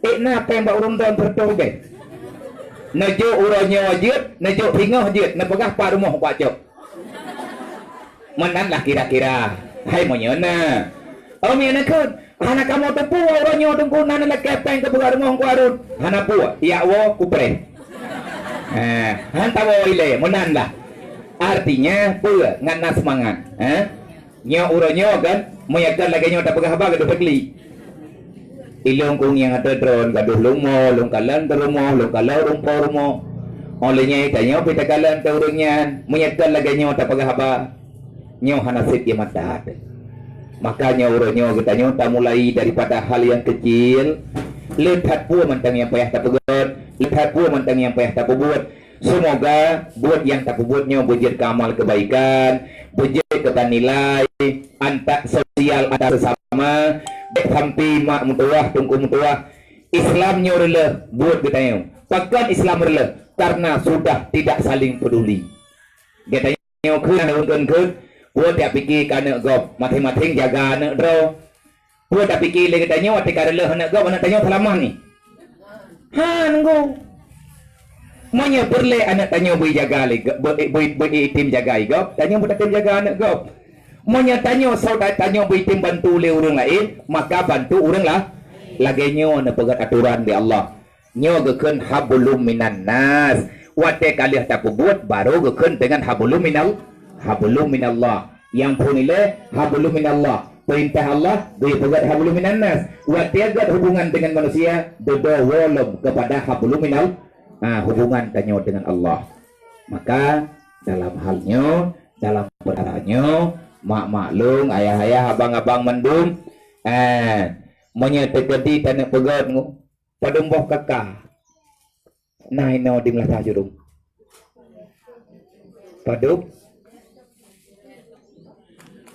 Ék na péng bak ureuëng droe seureutôh ribée. Neujok uroe nyoe jeuet, neujok singoh jeuet, neupeugah pat rumoh kucok. Meunan lah kira-kira. Hai meunyoe na. Oh, meunan kheun. Hana kamoe teupeu uroe nyoe Teungku na neulakée péng keu peugah rumoh Teungku Harun. Hana peue, jak woe kupreh. Ha, han tawoe ilée, meunan lah. Artinya peue? Ngat na seumangat. Ha? Nyoe uroe nyoe kan, meunyoe kon lagée nyoe tapeugah haba gadoh takli. Ilôn kueng nyang ateueh droen gadoh lôn mo, lôn kalon teuh rumoh, lôn kalon rumpok rumoh. Óh lheueh nyan tanyoe pih takalon teuh ureuëng nyan, meunyoe kon lagée nyoe tapeugah haba. Nyoe hana sép ie mata teuh. Maka nyoe uroe nyoe geutanyoe tamulai daripada hal nyang keucil, le that peue mantong nyang payah tapeugét, le that peue mantong nyang payah tapeubuet. Seumoga buet nyang tapeubuet nyoe beujeuet keu amal keubaikan, beujeuet keu nilai antar sosial antar sesama, bék sampai mak meutuwah, teungku meutuwah. Islam nyoe reuloh buet geutanyoe. Pakon Islam reuloh? Karena sudah tidak saling peduli. Geutanyoe kheun, ureuëng kheun, peue tapike keu aneuëk gob, maséng-maséng jaga aneuëk droe. Peue tapike lé geutanyoe watée ka reuloh aneuëk gob, aneuëk tanyoe seulamat ni? Han, Teungku. Meunyoe peureulée aneuëk tanyoe beu jaga lé gob, beu, beu, beu item jaga i gob, tanyoe beu tatem jaga aneuëk gob. Meunyoe tanyoe saudara tanyoe beu item bantu lé ureuëng laén, maka bantu ureuëng lah. Lagée nyoe neupeugét atoran lé Allah. Nyoe geukheun hablum minan nas Watée ka lheueh tapeubuet, barô geukheun deungon hablum minal, hablum minallah. Nyang phon ilée hablum minallah. Peurintah Allah geupeugét hablum minannas. Watée gét hubungan deungon manusia, dudoe woe lom keupada hablum minal, ah, hubungan tanyoe deungon Allah. Maka dalam hal nyoe, dalam peukara nyoe, mak-mak lôn, ayah-ayah, abang-abang mandum, eh, meunyoe teukeudi taneuk peugét ngu, padum boh kaka na inoe di Meulasa Jurong? Padum?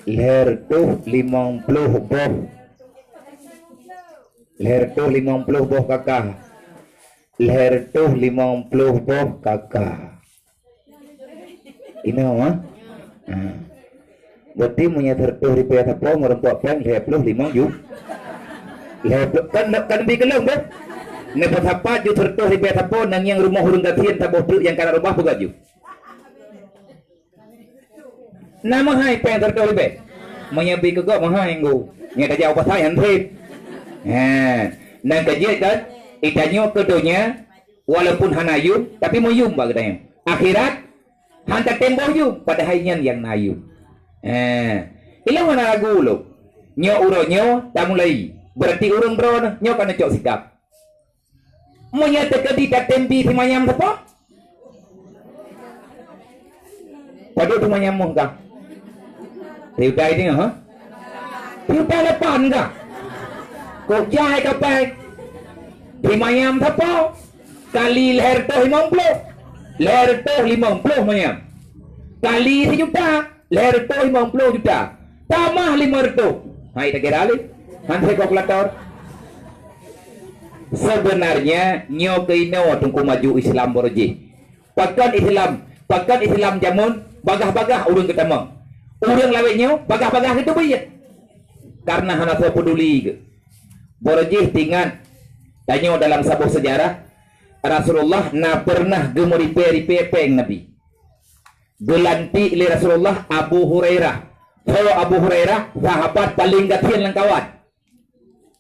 Lhée reutôh limong ploh boh. Lhée reutôh limong ploh boh kaka. Lhée reutôh limong ploh boh kaka. Inoe, ha? Ha. Berarti meunyoe sireutôh ribée sapo, meureumpok péng lhée ploh limong ju-, lhée ploh, kan, kan bi keulong, kan? Neupeusapat ju sireutôh ribée sapo, nang nyang rumoh ureuëng gasien saboh treuk nyang kana rumoh peugah ju. Na meuhai péng sireutôh ribée? Meunyoe bi keu gob meuhai ngu. Nyang tajak u pasai han sép. Ha. Nang ka jeuet kan? Itanyoe keu donya, walaupun hana yum, tapi meuyum bak geutanyoe. Akhirat, han tatem boh yum, padahai nyan nyang na yum. Eh, ilong hana ragu lom. Nyoe uroe nyoe tamulai. Berarti ureuëng droeneuh nyoe ka neucok sikap. Meunyoe teukeudi tatem bi simanyam sapo? Padum simanyam moh kah? Tiutai teuh, ha? Tiutai lapan kah? Kok jai kapai? Simanyam sapo? Kali lhée reutôh limong ploh. Lhée reutôh limong ploh manyam. Kali sijuta, lhée reutôh limong ploh juta. Tamah limong reutôh. Hai, takira lé. Han sai kalkulator. Sebenarnya, nyoe keunoe Teungku maju Islam beureuji. Pakon Islam, pakon Islam jameun bagah-bagah ureuëng geutamong. Ureuëng lawét nyoe bagah-bagah geuteubiet. Karena hana soe peuduli geuh. Beureuji teuingat, tanyoe dalam saboh seujarah, Rasulullah na peureunah geumeuripée-ripée péng Nabi. Geulantik lé Rasulullah Abu Hurairah. Soe Abu Hurairah? Sahabat paleng gasien lam kawan.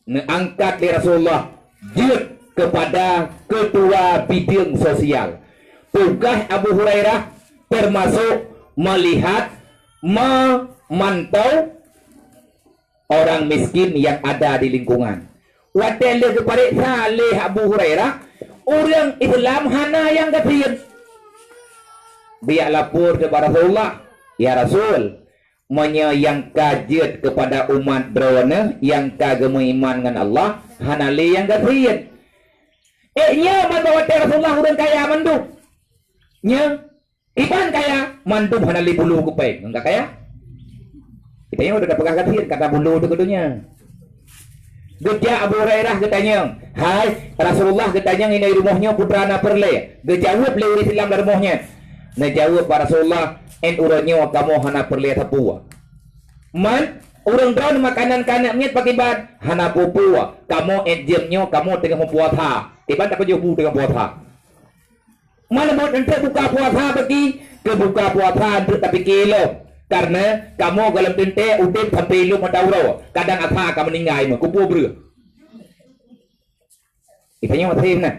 Neuangkat lé Rasulullah jeuet keupada keutua bideueng sosial. Tugaih Abu Hurairah teumasok meulihat, meumantong orang miskin nyang ada di lingkungan. Watée lheueh geupareksa lé Abu Hurairah, ureuëng Islam hana nyang gasien. Geujak lapor keu Rasulullah, "Ya Rasul, meunyoe nyang ka jeuet keupada umat droeneuh nyang ka geumeuiman ngon Allah, hana lé nyang gasien." Ék nyoe ban bak watée Rasulullah ureuëng kaya mandum. Nyoe Iban kaya, mandum hana lé bulu kupéng ngon ka kaya. Geutanyoe udah peugah gasien kata bulu teuh keu donya. Geujak Abu Hurairah geutanyong, "Hai Rasulullah," geutanyong, "inoe rumoh nyoe putra na peureulée?" Geujaweueb lé ureuëng Islam lam rumoh nyan. Neujaweueb bak Rasulullah, "Ét uroe nyoe kamoe hana peureulée sapeue. Man, ureuëng droen makanan keuneuk miet pakriban hana peue-peue. Kamoe ét jeuem nyoe kamoe teungoh meupuasa." Iban tapajoh bu teungoh puasa. Mana buet eunteuk buka puasa bagi? Keu buka puasa eunteuk tapike lom. Karena kamoe gohlom teuntée udeb sampoe lom mata uroe. Kadang asa ka meuninggai meuh, kupeue breueh. Geutanyoe maté meunan.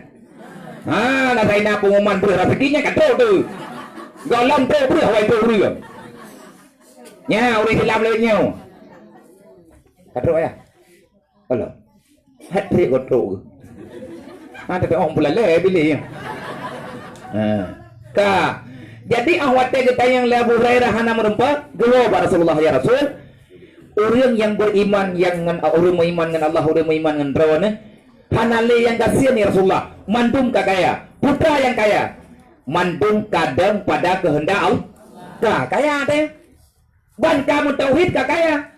Ha, na saina pengumuman breueh raseuki nyan ka trok tu. Gohlom trok breueh, awai trok breueh. Nya, ureuëng Islam lagée nyoe. Ka trok ya? Alah. Hat-trick gotrok ke? Ha, tapi orang pula leh pilih ya. Ha. Ka. Jadi ah watée geutanyong lé Abu Hurairah hana meureumpok, geuwoe bak Rasulullah, "Ya Rasul, ureuëng nyang beriman nyang ngon ureuëng meuiman ngon Allah, ureuëng meuiman ngon droeneuh, hana lé nyang gasien ya Rasulullah, mandum ka kaya, putra nyang kaya, mandum kadang pada keuheundak Allah." Ka kaya teh. Ban ka meutauhid ka kaya.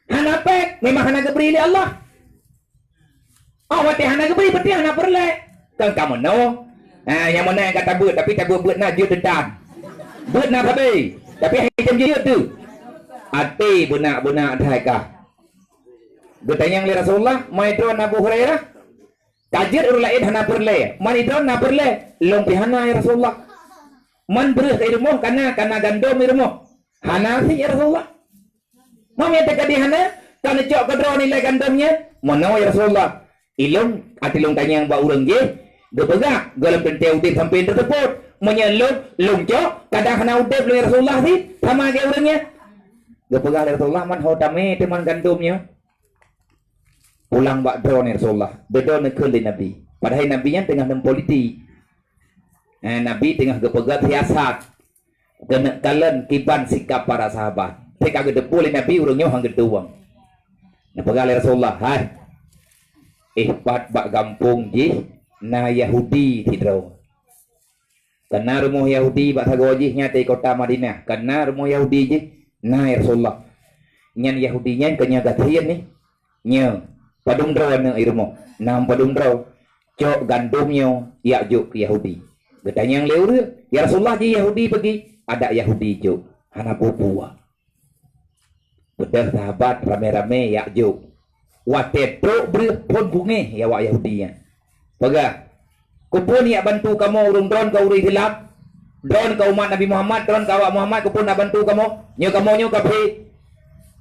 Hana péng, memang hana geubri lé Allah. Oh, watée hana geubri, berarti hana peureulée. Kan ka meunoe. Ha, nyang meunan nyang ka tabeuet, tapi tabeuet beuet na jeuet teutan. Beuet na sabe, tapi hai jeuet jeuet tu. Até beunak-beunak that ka. Geutanyong lé Rasulullah, "Mai droen Abu Hurairah, ka jeuet ureuëng laén hana peureulée. Man droen na peureulée?" "Lôn pih hana, ya Rasulullah. Man breueh di rumoh kana, kana gandom di rumoh." "Hana sih, ya Rasulullah." "Mam nyang teuka di hana, ka neucok keudroe nilai gandom nyan?" "Meunoe, ya Rasulullah. Ilong, até lôn tanyong bak ureuëng jih, geupeugah, gohlom teuntée udeb sampoe teuseupôt. Meunyoe lôn, lôn cok, kadang hana udeb lôn ya Rasulullah cit, sama lagée ureuëng nyan. Geupeugah lé Rasulullah, "Man ho tamé teuma gandom nyoe pulang bak droeneuh ya Rasulullah." Beudôh neukheun lé Nabi. Padahai Nabi nyan teungoh neupolitik. Eh, Nabi teungoh geupeugah siasat. Keuneuk kalon kiban sikap para sahabat. Teuka geuteupeue lé Nabi ureuëng nyoe han geutuwang. Neupeugah lé Rasulullah, "Hai, éh pat bak gampông jih na Yahudi sidroe. Kana rumoh Yahudi bak sagoe jih nyan di kota Madinah. Kana rumoh Yahudi jih na, ya Rasulullah. Nyan Yahudi nyan keu nyoe gasien nih. Nyoe, padum droe aneuëk i rumoh? Nam padum droe. Cok gandom nyoe, jak jok keu Yahudi." Geutanyong lé ureuëng, "Ya Rasulullah, ji Yahudi peugah?" "Adak Yahudi jok, hana peue-peue." Beudôh sahabat ramé-ramé jak jok. Watée trok breueh phon beungéh ya awak Yahudi nyan. Peugah, "Keupeue neujak bantu kamoe ureuëng droeneuh keu ureuëng Islam? Droeneuh keu umat Nabi Muhammad, droeneuh keu awak Muhammad, keupeue neujak bantu kamoe? Nyoe kamoe nyoe kafé."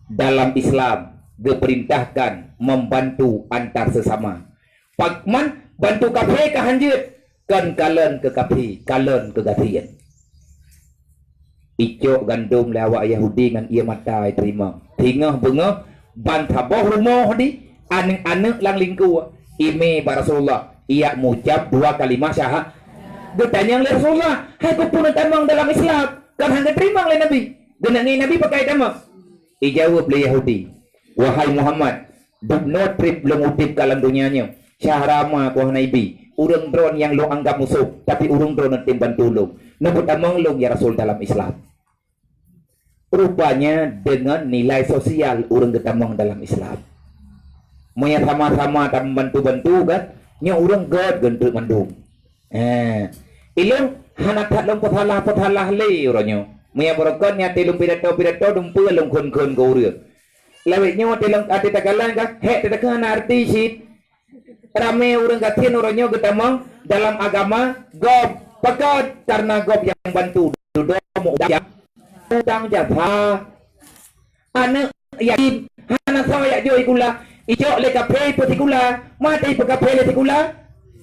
Dalam Islam geuperintahkan membantu antar sesama. Pakman bantu kafé ka hanjeuet, kon kalon keu kafé, kalon keu gasien. Icok gandom lé awak Yahudi ngon ié mata iteurimong. Teungoh beungoh ban saboh rumoh di aneuëk-aneuëk lam lingkue imé bak Rasulullah, ijak mucab dua kalimah syaha-. Geutanyong lé Rasulullah, "Hai keupeue neutamong dalam Islam?" Kan han geuteurimong lé Nabi. Geuneuk ngieng Nabi pakon tamong. Ijaweueb lé Yahudi, "Wahai Muhammad, dubnoe treb lôn udeb ka lam donya nyoe, syahra ma ku hana ibi. Ureuëng droeneuh nyang lôn anggab musoh, tapi ureuëng droeneuh tem bantu lôn. Neupeutamong lôn ya Rasul dalam Islam." Rupanya deungon nilai sosial ureuëng geutamong dalam Islam. Meunyoe sama-sama tameubantu-bantu kan, nyoe ureuëng gét geunteuk mandum. Eh, ilôn hana that lôn peusalah-peusalah lé uroe nyoe. Meunyoe beureukat nyan até lôn pidato-pidato dumpeue lôn kheun-kheun keu ureuëng. Lawét nyoe até lôn até takalon ka hék teuka hana arti cit. Ramé ureuëng gasien uroe nyoe geutamong dalam agama gob. Pakon? Karena gob nyang bantu dudoe meu-, utang jasa. Aneuëk yatim hana soe jak jok sikula, ijok lé kafé ipeusikula. Maté ipeukafé lé sikula,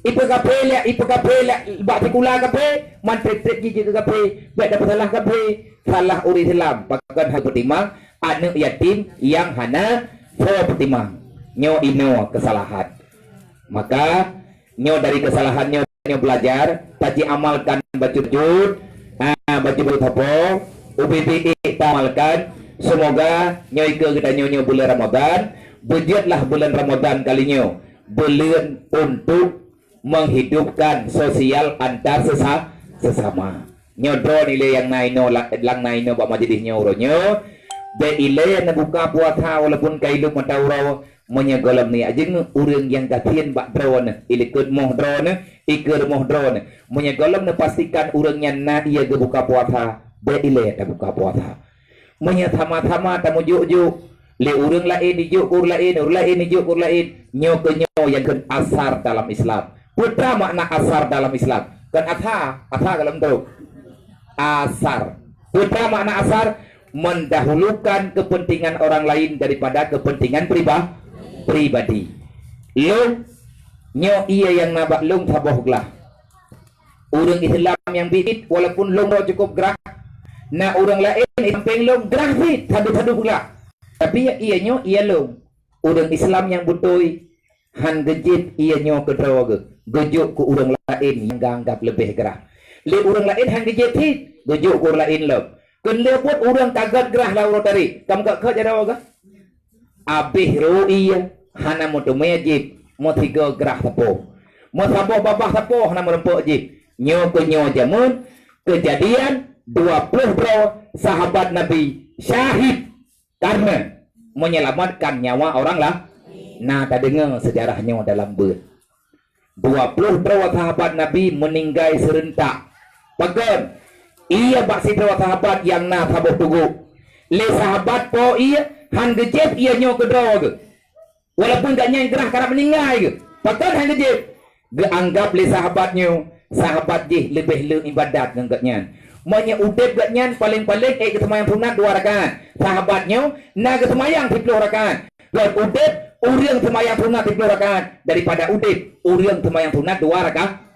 ipeukafé lé, ipeukafé lé bak sikula kafé, man treb-treb jih jeuet keu kafé. Bék tapeusalah kafé, salah ureuëng Islam. Pakon hana peutimang aneuëk yatim nyang hana soe peutimang. Nyoe inoe keusalahan. Maka nyoe dari keusalahan nyoe nyoe belajar, tajiamalkan bacut-bacut, ah, bacut-bacut sapo, ubit-ubit taamalkan. Semoga nyoe ikeue geutanyoe nyoe buleuen Ramadan, beujeuetlah buleuen Ramadan kali nyoe buleuen untuk menghidupkan sosial antar sesa-, sesama. Nyoe droeneuh ilée nyang na inoe la-, nyang na inoe bak majelis nyoe uroe nyoe, bék ilée neubuka puasa walaupun ka ilop mata uroe. Meunyoe gohlom neujak jeungeuk ureuëng nyang gasien bak droeneuh, ilikot moh droeneuh, ikeue rumoh droeneuh, meunyoe gohlom neupastikan ureuëng nyan na ié geubuka puasa, bék ilée tabuka puasa. Meunyoe sama-sama tameujok-jok, lé ureuëng laén ijok keu ureuëng laén, ureuëng laén ijok keu ureuëng laén, nyoe keuh nyoe nyang kheun asar dalam Islam. Peue makna asar dalam Islam? Kon asa, asa gohlom trok. Asar. Peue makna asar? Mendahulukan kepentingan orang lain daripada kepentingan priba-, pribadi. Lôn, nyoe ié nyang na bak lôn saboh glah. Ureuëng Islam nyang biet-biet, walaupun lôn droe cukup grah, na ureuëng laén di sampéng lôn grah cit, sabe-sabe glah. Tapi ié nyoe ié lôn. Ureuëng Islam nyang beutôi han geujieb ié nyoe keudroe geuh, geujok keu ureuëng laén nyang geuanggab leubeh grah. Lé ureuëng laén han geujieb cit, geujok keu ureuëng laén lom. Keuneuk buet ureuëng ka gét grah lam uroe tadi, ka meugét-gét jaroe geuh. Abéh rô ié hana meuteumé jieb, meusigoe grah sapo. Meusaboh babah sapo hana meurumpok jieb. Nyoe keuh nyoe jameun keujadian dua ploh droe sahabat Nabi syahid karena menyelamatkan nyawa orang lah. Na tadeungoe seujarah nyoe dalam beuet. Dua ploh droe sahabat Nabi meuninggai seureuntak. Pakon? Ié bak sidroe sahabat nyang na saboh tugoe. Lé sahabat po ié han geujieb ié nyoe keudroe geuh. Walaupun gobnyan grah karab meuninggai geuh. Pakon han geujieb? Geuanggab lé sahabat nyoe, sahabat jih leubeh le iébadat ngon gobnyan. Meunyoe udeb gobnyan paleng-paleng ék geuseumayang sunat dua rakaat. Sahabat nyoe na geuseumayang siploh rakaat. Kon udeb ureuëng seumayang sunat siploh rakaat daripada udeb ureuëng seumayang sunat dua rakaat.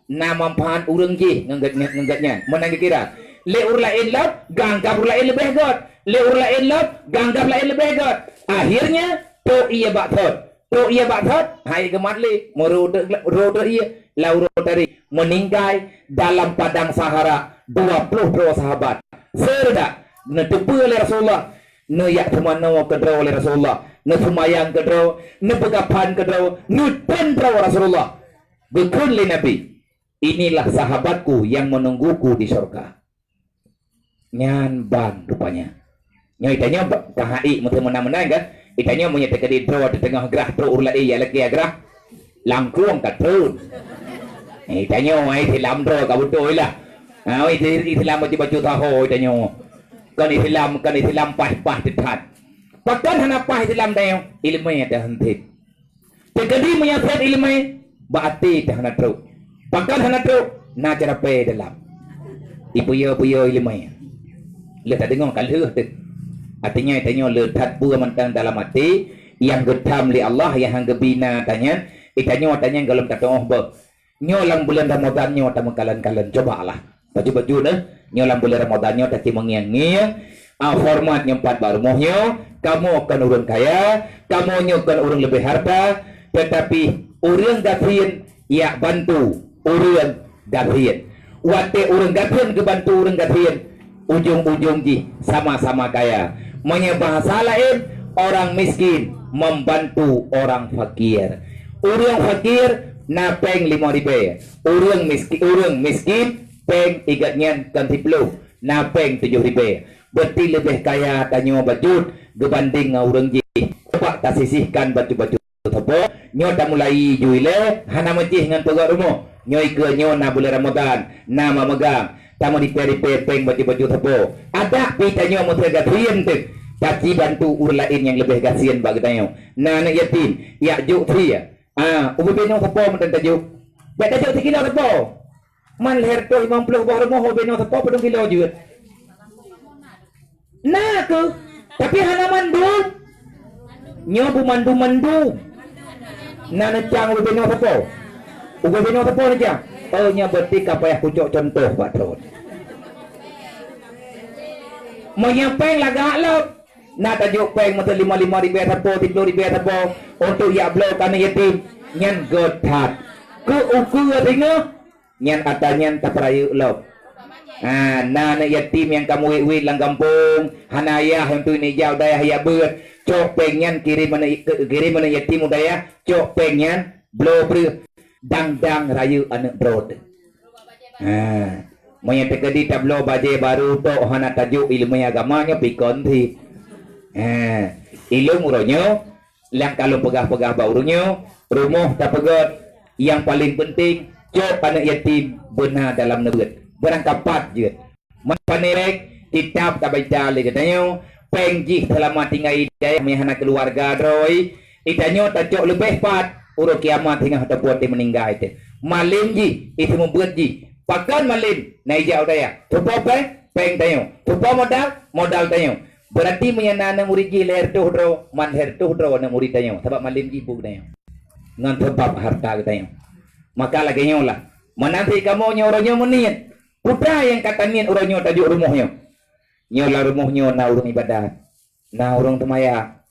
Na manfaat ureuëng jih ngon gét-, ngon gét nyan. Meunan geukira. Lé ureuëng laén lom, geuanggab ureuëng laén leubeh gét. Lé ureuëng laén lom, geuanggab laén leubeh gét. Akhirnya, trok ié bak thon. Trok ié bak thon, hai geumat lé. Meurode, rode ié, lam uroe tari. Meuninggai dalam padang Sahara, dua ploh droe sahabat. Seureudak, neuteupeue lé Rasulullah. Neujak teumanoe keudroe lé Rasulullah. Neuseumayang keudroe, neupeugah phan keudroe, neutem droe Rasulullah. Geukheun lé Nabi, "Inilah sahabatku yang menungguku di sorga." Nyan ban rupanya. Nyoe itanyoe ba-, ka hai meuteumeunan-meunan kan? Itanyoe meunyoe teukeudi droe teuteungoh grah trok ureuëng laén ya lakée grah, langkong ka treun. Eh, itanyoe ai silam droe ka beutôi lah. Ha, oi, si-, silam bacut-bacut saho itanyoe. Kan silam, kan silam paih-paih teutat. Pakon hana paih silam tanyoe? Ileumé dah heuntét. Teukeudi meunyoe seb ileumé, bak até teuh hana trok. Pakon hana trok, na ceurapée dalam. Ipeuyô-peuyô ileumé. Lheueh tadeungoe ka lheueh teuh. Artinya, itanyoe le that peue mantong dalam até nyang geutham lé Allah nyang han geubina tanyan, itanyoe tanyan gohlom tatuoh beuh. Nyoe lam buleuen Ramadhan nyoe tameukalon-kalon, cubalah. Bacut-bacut, eh. Nyoe lam buleuen Ramadhan nyoe tacimeungieng-ngieng, ah, format nyoe pat bak rumoh nyoe, kamoe kon ureuëng kaya, kamoe nyoe kon ureuëng leubeh harta, teutapi ureuëng gasien yak bantu ureuëng gasien. Watée ureuëng gasien geubantu ureuëng gasien, ujong-ujong jih sama-sama kaya. Meunyoe bahasa laén, orang miskin membantu orang fakir. Ureuëng fakir na péng limong ribée, ureuëng miski-, ureuëng miskin péng igat nyan kon siploh, na péng tujoh ribée. Berarti leubeh kaya tanyoe bacut geubandeng ngon ureuëng jih. Coba tasisihkan bacut-bacut sapo, nyoe tamulai ju ilée, hana meucih ngon peugét rumoh. Nyoe ikeue nyoe na buleuen Ramadhan, na mameugang, tameuripée-ripée péng bacut-bacut sapo. Adak pih tanyoe meuseuti gasien teuh, taci bantu ureuëng laén nyang leubeh gasien bak geutanyoe. Na aneuëk yatim, yak jok sie. Ah, ubé binoe sapo mantong tajok. Bék tajok sikilo sapo. Man lhèe reutôh limong ploh boh rumoh ubé binoe sapo padum kilo jeuet. Na keuh, tapi hana mandum. Nyoe beumandum-mandum. Na neucang ubé binoe sapo? Ubé binoe sapo neucang? Oh, nyoe berarti ka payah kucok contoh bak droe. Meunyoe péng lagak lom, na tajok péng meuteun limong limong ribèe sapo, siploh ribèe sapo, untuk jak bloe keu aneuk yatim. Nyan göt that. Keu ukeue singoh, nyan atra nyan tapeurayeuk lom. Ha, na aneuk yatim nyang ka meuwét-wét lam gampông, hana ayah, untuk neujak u dayah jak beuet. Cok péng nyan kirém aneuk, kirém aneuk yatim u dayah, cok péng nyan bloe breueh, dang-dang rayeuk aneuk droe teuh. Ha, meunyoe teukeudi tabloe bajèe barô tok hana tajok ileumèe agama nyoe pikon cit. Ha, ilôn uroe nyoe nyang ka lôn peugah-peugah bak ureueng nyoe, rumoh tapeugöt, nyang paleng peunteng cok aneuk yatim beuna dalam neubeuet. Beurangkapat jeuet. Man pane bék kitab tabaca lé geutanyoe, péng jih seulama tinggai di dayah meuhana keuluwarga droe, geutanyoe tacok leubeh pat uroe kiamat singoh ataupun di meuninggai teuh. Malem jih, iseumeubeuet jih. Pakon malem, na ijak u dayah. Teupeue péng? Péng tanyoe. Teupeue modal? Modal tanyoe. Beurati meunyoe na aneuk murit jih lhèe reutôh droe, man lhèe reutôh droe aneuk murit tanyoe, sabab malem jih buet geutanyoe. Ngon sabab hareuta geutanyoe. Maka lagèe nyoe lah. Meunan cit kamoe nyoe uroe nyoe meuniet. Peue nyang ka taniet uroe nyoe tajok rumoh nyoe? Nyoe lam rumoh nyoe na ureueng ibadat, na ureueng seumayang.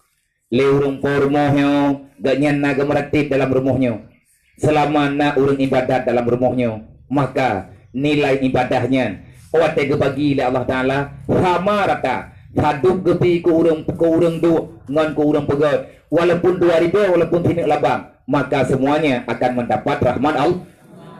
Lé ureueng po rumoh nyoe, gobnyan na geumeuratéb dalam rumoh nyoe. Seulama na ureueng ibadat dalam rumoh nyoe, maka nilai ibadah nyan watèe geubagi lé Allah Taala sama rata, sadub geubri keu ureueng, keu ureueng duek ngon keu ureueng peugöt. Walaupun dua ribèe, walaupun sineuk labang, maka semuanya akan mendapat rahmat Allah.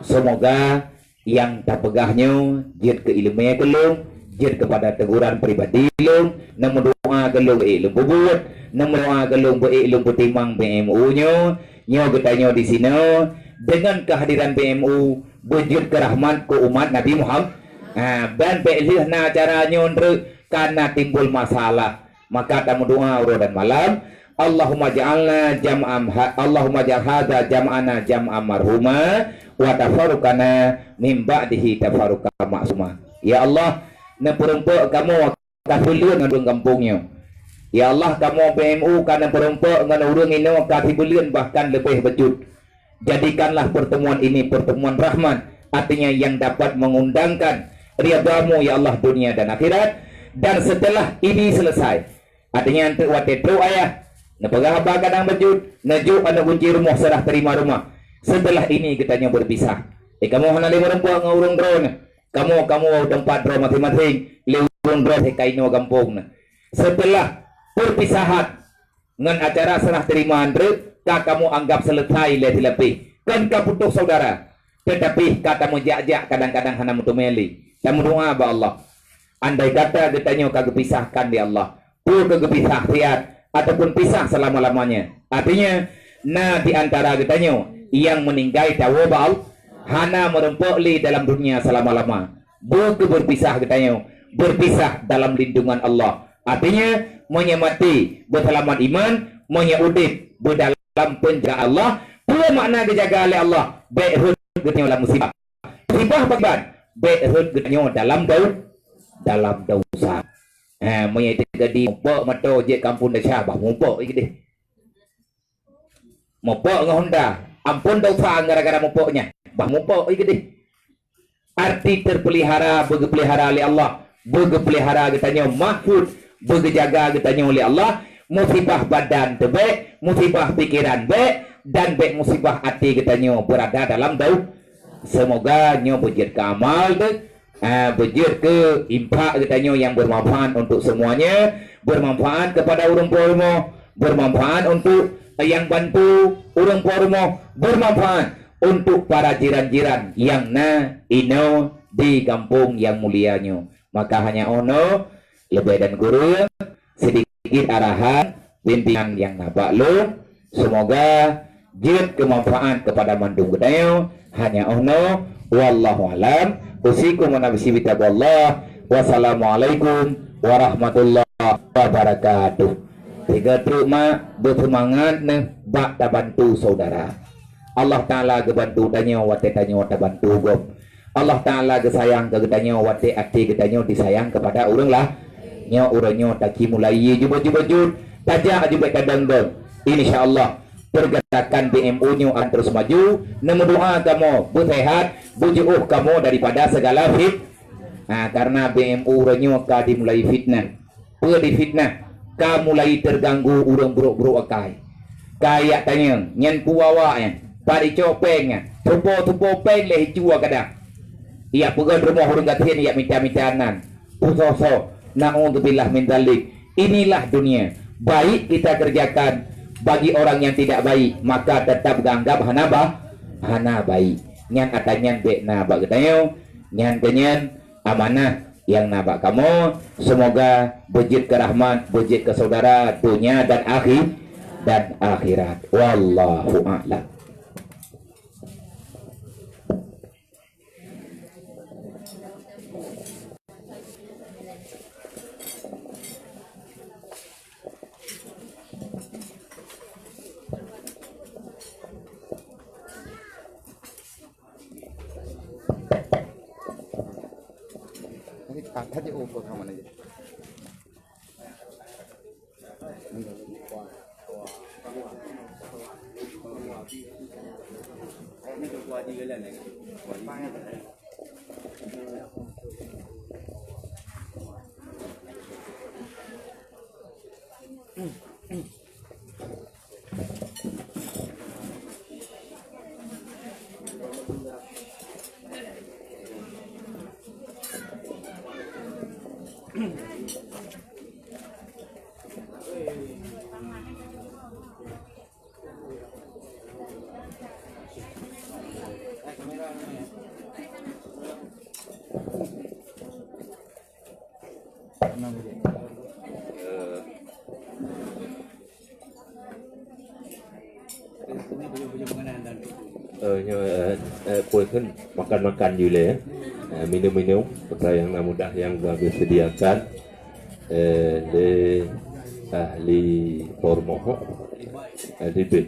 Semoga nyang tapeugah nyoe jeuet keu ileumèe keu lôn, jeuet keupada teguran pribadi lôn, neumeudoa keu lôn beu ék lôn peubuet, neumeudoa keu lôn beu ék lôn peutimang B M U nyoe, nyoe geutanyoe disinoe, deungon keuhadiran B M U, beujeuet keu rahmat keu umat Nabi Muhammad. Ha, ban bék lheueh na acara nyoe treuk ka na timbul masalah. Maka tameudoa uroe dan malam, Allahumma ja'alna jam'an ha-, Allahumma ja'al hadza jam'ana jam'an marhuma, wa tafarruqana min ba'dihi tafarruqan ma'suma. Ya Allah, neupeureumpok kamoe ka sibuleuen ngon ureueng gampông nyoe. Ya Allah, kamoe B M U ka neupeureumpok ngon ureueng inoe ka sibuleuen bahkan leubeh bacut. Jadikanlah pertemuan ini pertemuan rahmat Artinya yang dapat mengundangkan ridha-Mu ya Allah dunia dan akhirat. Dan setelah ini selesai, artinya untuk watée trok ayah, neupeugah haba kadang beujeuet, neujok aneuk gunci rumoh serah terima rumah. Setelah ini geutanyoe berpisah. Eh, kamoe hana lé meureumpok ngon ureuëng droeneuh. Kamoe, kamoe teumpat droe masing-masing, lé ureuëng droe kainoe gampông na. Setelah perpisahan ngon acara serah terima Andre, ka kamoe anggap selesai lé silapeh. Kon ka putoh saudara, tetapi ka tameujak-jak kadang-kadang hana meuteumé lé. Tameudoa bak Allah. Andai kata geutanyoe ka geupisahkan lé Allah, peue keu geupisah siat ataupun pisah selama-lamanya. Artinya, na di antara geutanyoe nyang meuninggai tawoe bak Allah, hana meureumpok lé dalam dunia selama-lama. Beu keu berpisah geutanyoe, berpisah dalam lindungan Allah. Artinya, meunyoe maté beuseulamat iman, meunyoe udeb beudalam peunjagaan Allah, peue makna geujaga lé Allah? Bék rhot geutanyoe lam musibah. Musibah pakriban, bék rhot geutanyoe dalam dau-, dalam dosa. Ha, meunyoe teukeudi mupok moto jeuet kampung desya, bah mupok i keudeh. Mupok ngon honda, ampon dosa gara-gara mupok nyan, bah mupok i keudeh. Arti terpelihara, beugeupelihara lé Allah, beugeupelihara geutanyoe mahfud, beugeujaga geutanyoe lé Allah, musibah badan teubék, musibah pikeran bék, dan bék musibah até geutanyoe beurada dalam dau-, Seumoga nyoe beujeuet keu amal teuh, ah, beujeuet keu infak geutanyoe nyang bermanfaat untuk semuanya, bermanfaat kepada ureuëng po rumoh, bermanfaat untuk nyang bantu ureuëng po rumoh, bermanfaat untuk para jiran-jiran nyang na inoe di gampông nyang mulia nyoe. Maka hanya 'oh noe, leubeh dan kureueng, sidikit arahan pimpinan nyang na bak lôn. Seumoga jeuet keu manfaat keupada mandum geutanyoe. Hanya 'oh noe, wallahu alam. Usikum wa nafsi bitaqwallah. Wassalamualaikum warahmatullahi wabarakatuh. Tiga truk mak beuseumangat neuh bak tabantu saudara. Allah Taala geubantu tanyoe watée tanyoe tabantu gob. Allah Taala geusayang keu geutanyoe watée até geutanyoe disayang keupada ureuëng lah. Nyoe uroe nyoe taki mulai jubot-jubot jut, tajak jubet kadang-dong. Insya Allah, pergerakan B M U nyoe akan terus maju. Neumeudoa kamoe beusehat, beujiôh kamoe daripada segala fit-, ha, karena B M U uroe nyoe ka dimulai fitnah. Peue difitnah, ka mulai teuganggu ureuëng brok-brok akai. Ka yak tanyong, nyan peue awak nyan, pat icok péng nyan, tupo-tupo péng lé hicua kadang. Yak peugöt rumoh ureuëng gasien yak mita-mita nan. Pusoe-soe, naudzubillah min dzalik. Inilah dunia. Baik kita kerjakan, bagi orang yang tidak baik, maka tetap geuanggap hana ba-, hana baik. Nyan ata nyan bék na bak geutanyoe, nyan keu nyan amanah nyang na bak kamoe, seumoga beujeuet keu rahmat, beujeuet keu syedara donya dan akhi-, dan akhirat. Wallahu a'lam. Eh, nyoe, eh, eh, peue kheun makan-makan ju lé, eh, minum-minum, peue nyang na mudah nyang ka geuseudiakan, eh, lé ahli formoh, eh, ahli bit.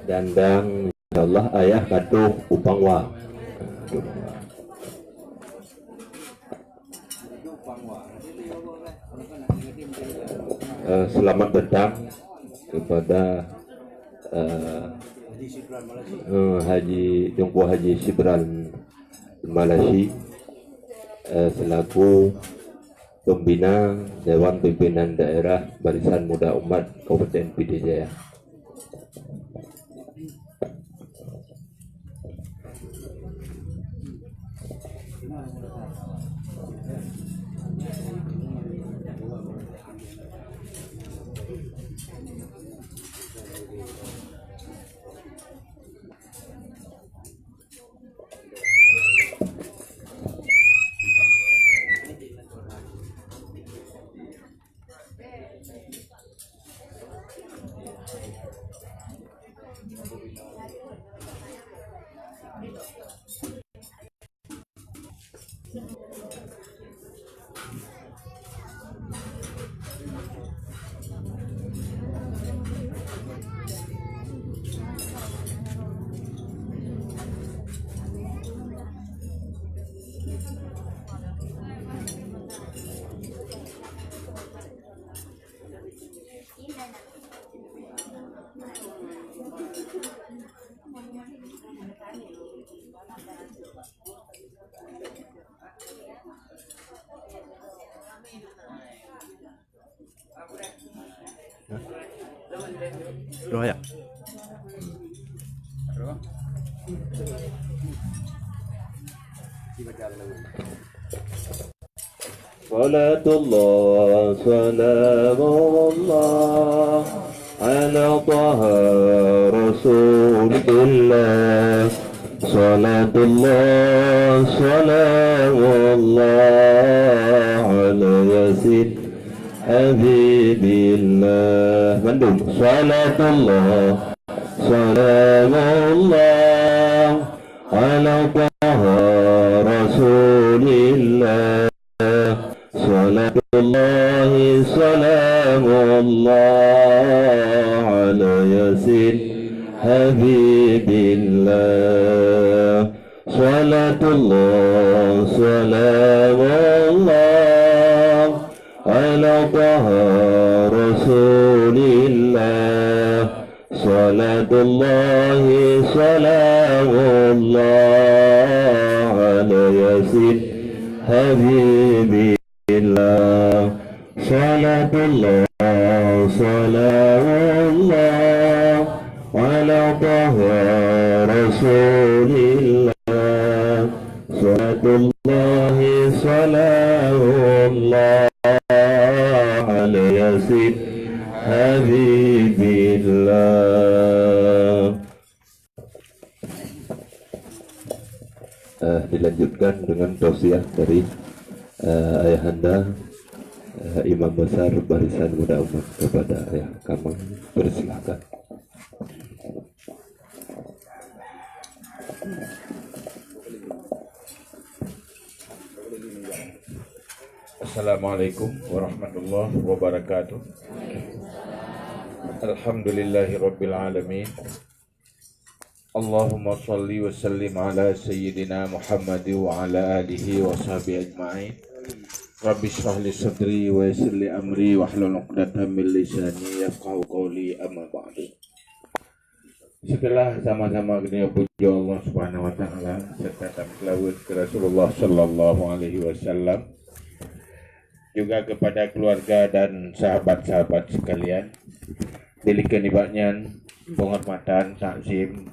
Dan, dan, insyaallah, ayah ka troh u Pangwa. Eh, selamat datang kepada, eh, eh, Haji Teungku Haji Sibran Malasi, eh, selaku pembina Dewan Pimpinan Daerah Barisan Muda Umat Kabupaten Pidie Jaya. Roh ya. Salatullah, salamullah, ala Taha Rasulillah. Salatullah, salamullah, ala Yasin Habibillah. Mandum. Salatullah, salamullah, ala Taha Rasulillah. Salatullahi, salamullah, ala Yasin Habibillah. Salatullah, salamullah, ala Taha Rasulillah. Salatullahi, salamullah, ala Yasin Habibillah. Salatullah, salamullah, ala Taha Rasulillah. Salatullahi, salamullah, ala Yasin Habibillah. Eh, dilanjutkan dengan tausiah dari, eh, Ayahanda, eh, Imam Besar Barisan Muda Umat kepada Ayah Kamang. Persilakan. Assalamualaikum warahmatullahi wabarakatuh. Alhamdulillahirabbil alamin. Allahumma shalli wa sallim ala sayyidina Muhammad wa ala alihi wa sahbihi ajma'in. Rabbi shrah li sadri wa yassir li amri wahlul 'uqdatam min lisani yafqahu qawli, amma ba'du. Setelah sama-sama geutanyoe pujoe Allah Subhanahu wa Taala serta tapeuseuleut keu Rasulullah sallallahu alaihi wasallam, juga kepada keluarga dan sahabat-sahabat sekalian, dilikot nibak nyan penghormatan, takzim,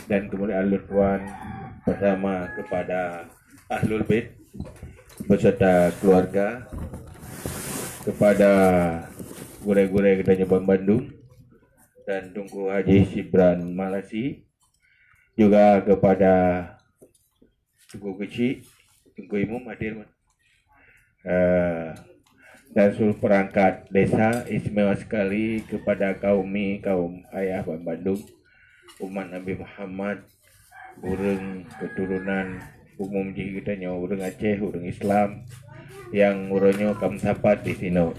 dan kemuliaan lôn tuan, pertama kepada Ahlul Bait beserta keluarga, kepada gurée-gurée geutanyoe ban bandum, dan Teungku Haji Sibran Malasi, juga kepada Teungku Keuchik, Teungku Imum hadir, eh, dan seluruh perangkat desa, istimewa sekali kepada kaum mi, kaum ayah ban bandum, umat Nabi Muhammad, ureuëng keturunan umum jih geutanyoe, ureuëng Aceh, ureuëng Islam nyang uroe nyoe ka meusapat di sinoe.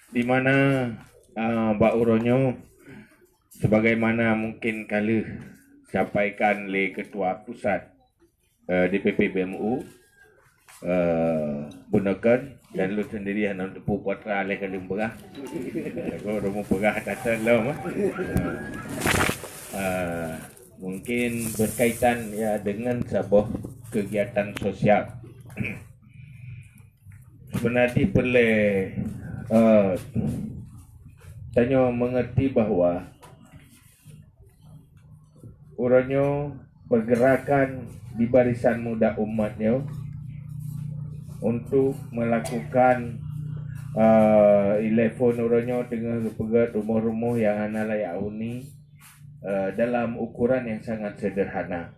Di mana, ah, bak uroe nyoe, sebagaimana mungkin ka lheueh sampaikan lé Ketua Pusat, eh, D P P B M U, eh, bunoe kon, dan lôn sendiri hana teupeu peue atra lé ka lôn peugah. Lagu rumoh peugah that-that lom, eh. Eh, mungkin berkaitan, ya, dengan saboh kegiatan sosial. Sebenarnya perlu, eh, tanyoe mengerti bahwa uroe nyoe pergerakan di barisan muda umat nyoe untuk melakukan, eh, ilée phon uroe nyoe teungoh geupeugét rumoh-rumoh nyang hana layak huni, eh, dalam ukuran yang sangat sederhana.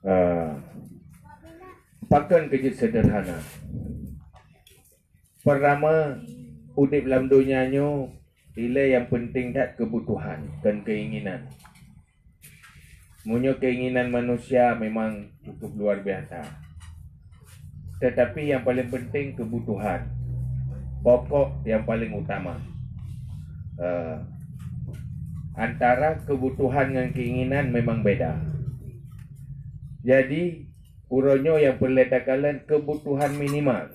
Eh, pakon keu jeuet sederhana? Pertama, udeb lam donya nyoe ilée nyang penting that kebutuhan, kon keinginan. Meunyoe keinginan manusia memang cukup luar biasa. Tetapi yang paling penting kebutuhan pokok yang paling utama. Eh, antara kebutuhan ngon keinginan memang beda. Jadi, uroe nyoe nyang peureulée takalon kebutuhan minimal.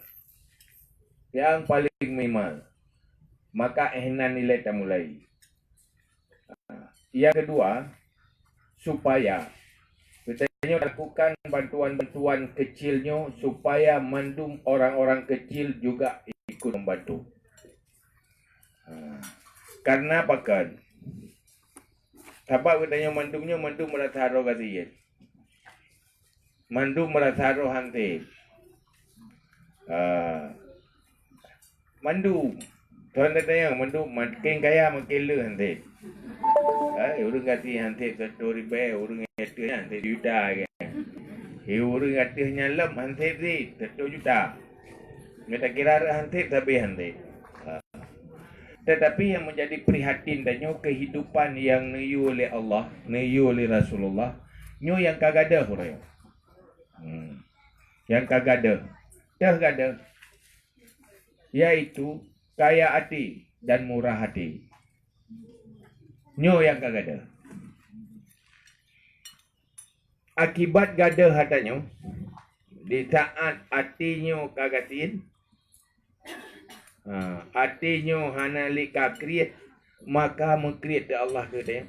Nyang paling minimal. Maka, eh, nan ilée tamulai. Yang kedua, supaya geutanyoe lakukan bantuan-bantuan kecil nyoe supaya mandum orang-orang kecil juga ikut membantu. Ha. Karena pakon? Sabab geutanyoe mandum nyoe mandum merasa roh gasien. Mandum merasa roh hanseb. Ah, mandum. Tuan datang mandum makin kaya makin le hanseb. Hai, ureuëng gasien hanseb seratus ribèe, ureuëng ateueh nyan hanseb juta kan. Hai, ureuëng ateueh nyan lom hanseb seratus juta. Nyoe takira rot hanseb sabé hanseb. Ah. Tetapi yang menjadi prihatin tanyoe kehidupan yang neuyue lé Allah, neuyue lé Rasulullah, nyoe nyang ka gadôh uroe nyoe. Hmm. Nyang ka gadôh. Teuh gadôh. Yaitu kaya até dan murah até. Nyoe nyang ka gadôh. Akibat gadôh atra nyoe, di saat até nyoe ka gasien, ha, até nyoe hana lé ka kriet, maka meukriet teuh Allah keu tanyoe.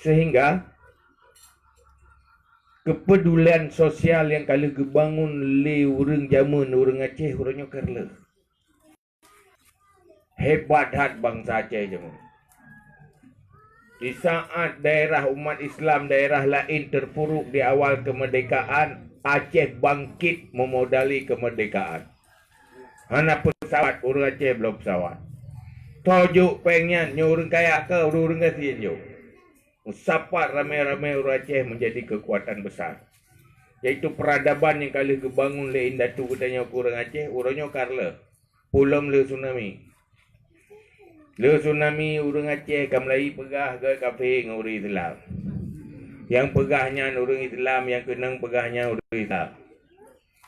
Sehingga keupedulian sosial nyang ka lheueh geubangun lé ureuëng jameun, ureuëng Aceh uroe nyoe ka reuloh. Hebat that bansa Aceh jameun. Di saat daerah umat Islam, daerah laén terpuruk di awal kemerdekaan, Aceh bangkit memodali kemerdekaan. Hana pesawat, ureuëng Aceh bloe pesawat. Tojok péng nyan, nyoe ureuëng kaya keu ureuëng gasien nyoe. Meusapat ramé-ramé ureuëng Aceh menjadi kekuatan besar. Yaitu peradaban nyang ka lheueh geubangun lé indatu geutanyoe keu ureuëng Aceh, uroe nyoe ka reuloh. Peulom lé tsunami. Lé tsunami ureuëng Aceh ka mulai peugah gét kafé ngon ureuëng Islam. Nyang peugah nyan ureuëng Islam, nyang keunong peugah nyan ureuëng Islam.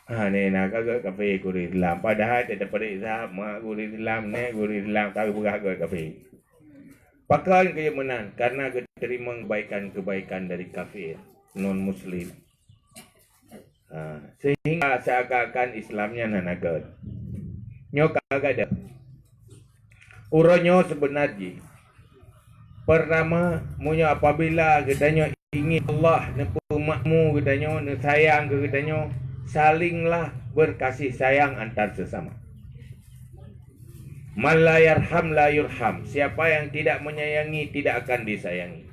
Ha, nyoe na ka gét kafé keu ureuëng Islam. Padahai teupeuriksa mak ureuëng Islam, nèk ureuëng Islam ka geupeugah gét kafé. Pakon keu meunan? Karena geuteurimong kebaikan-kebaikan dari kafir, non muslim. Ha, sehingga seakan-akan Islam nyan hana gét. Nyoe ka gadôh. Uroe nyoe seubeuna jih. Pertama, meunyoe apabila geutanyoe ingin Allah neupeumakmu geutanyoe, neusayang keu geutanyoe, salinglah berkasih sayang antar sesama. Man la yarham la yurham. Siapa yang tidak menyayangi tidak akan disayangi.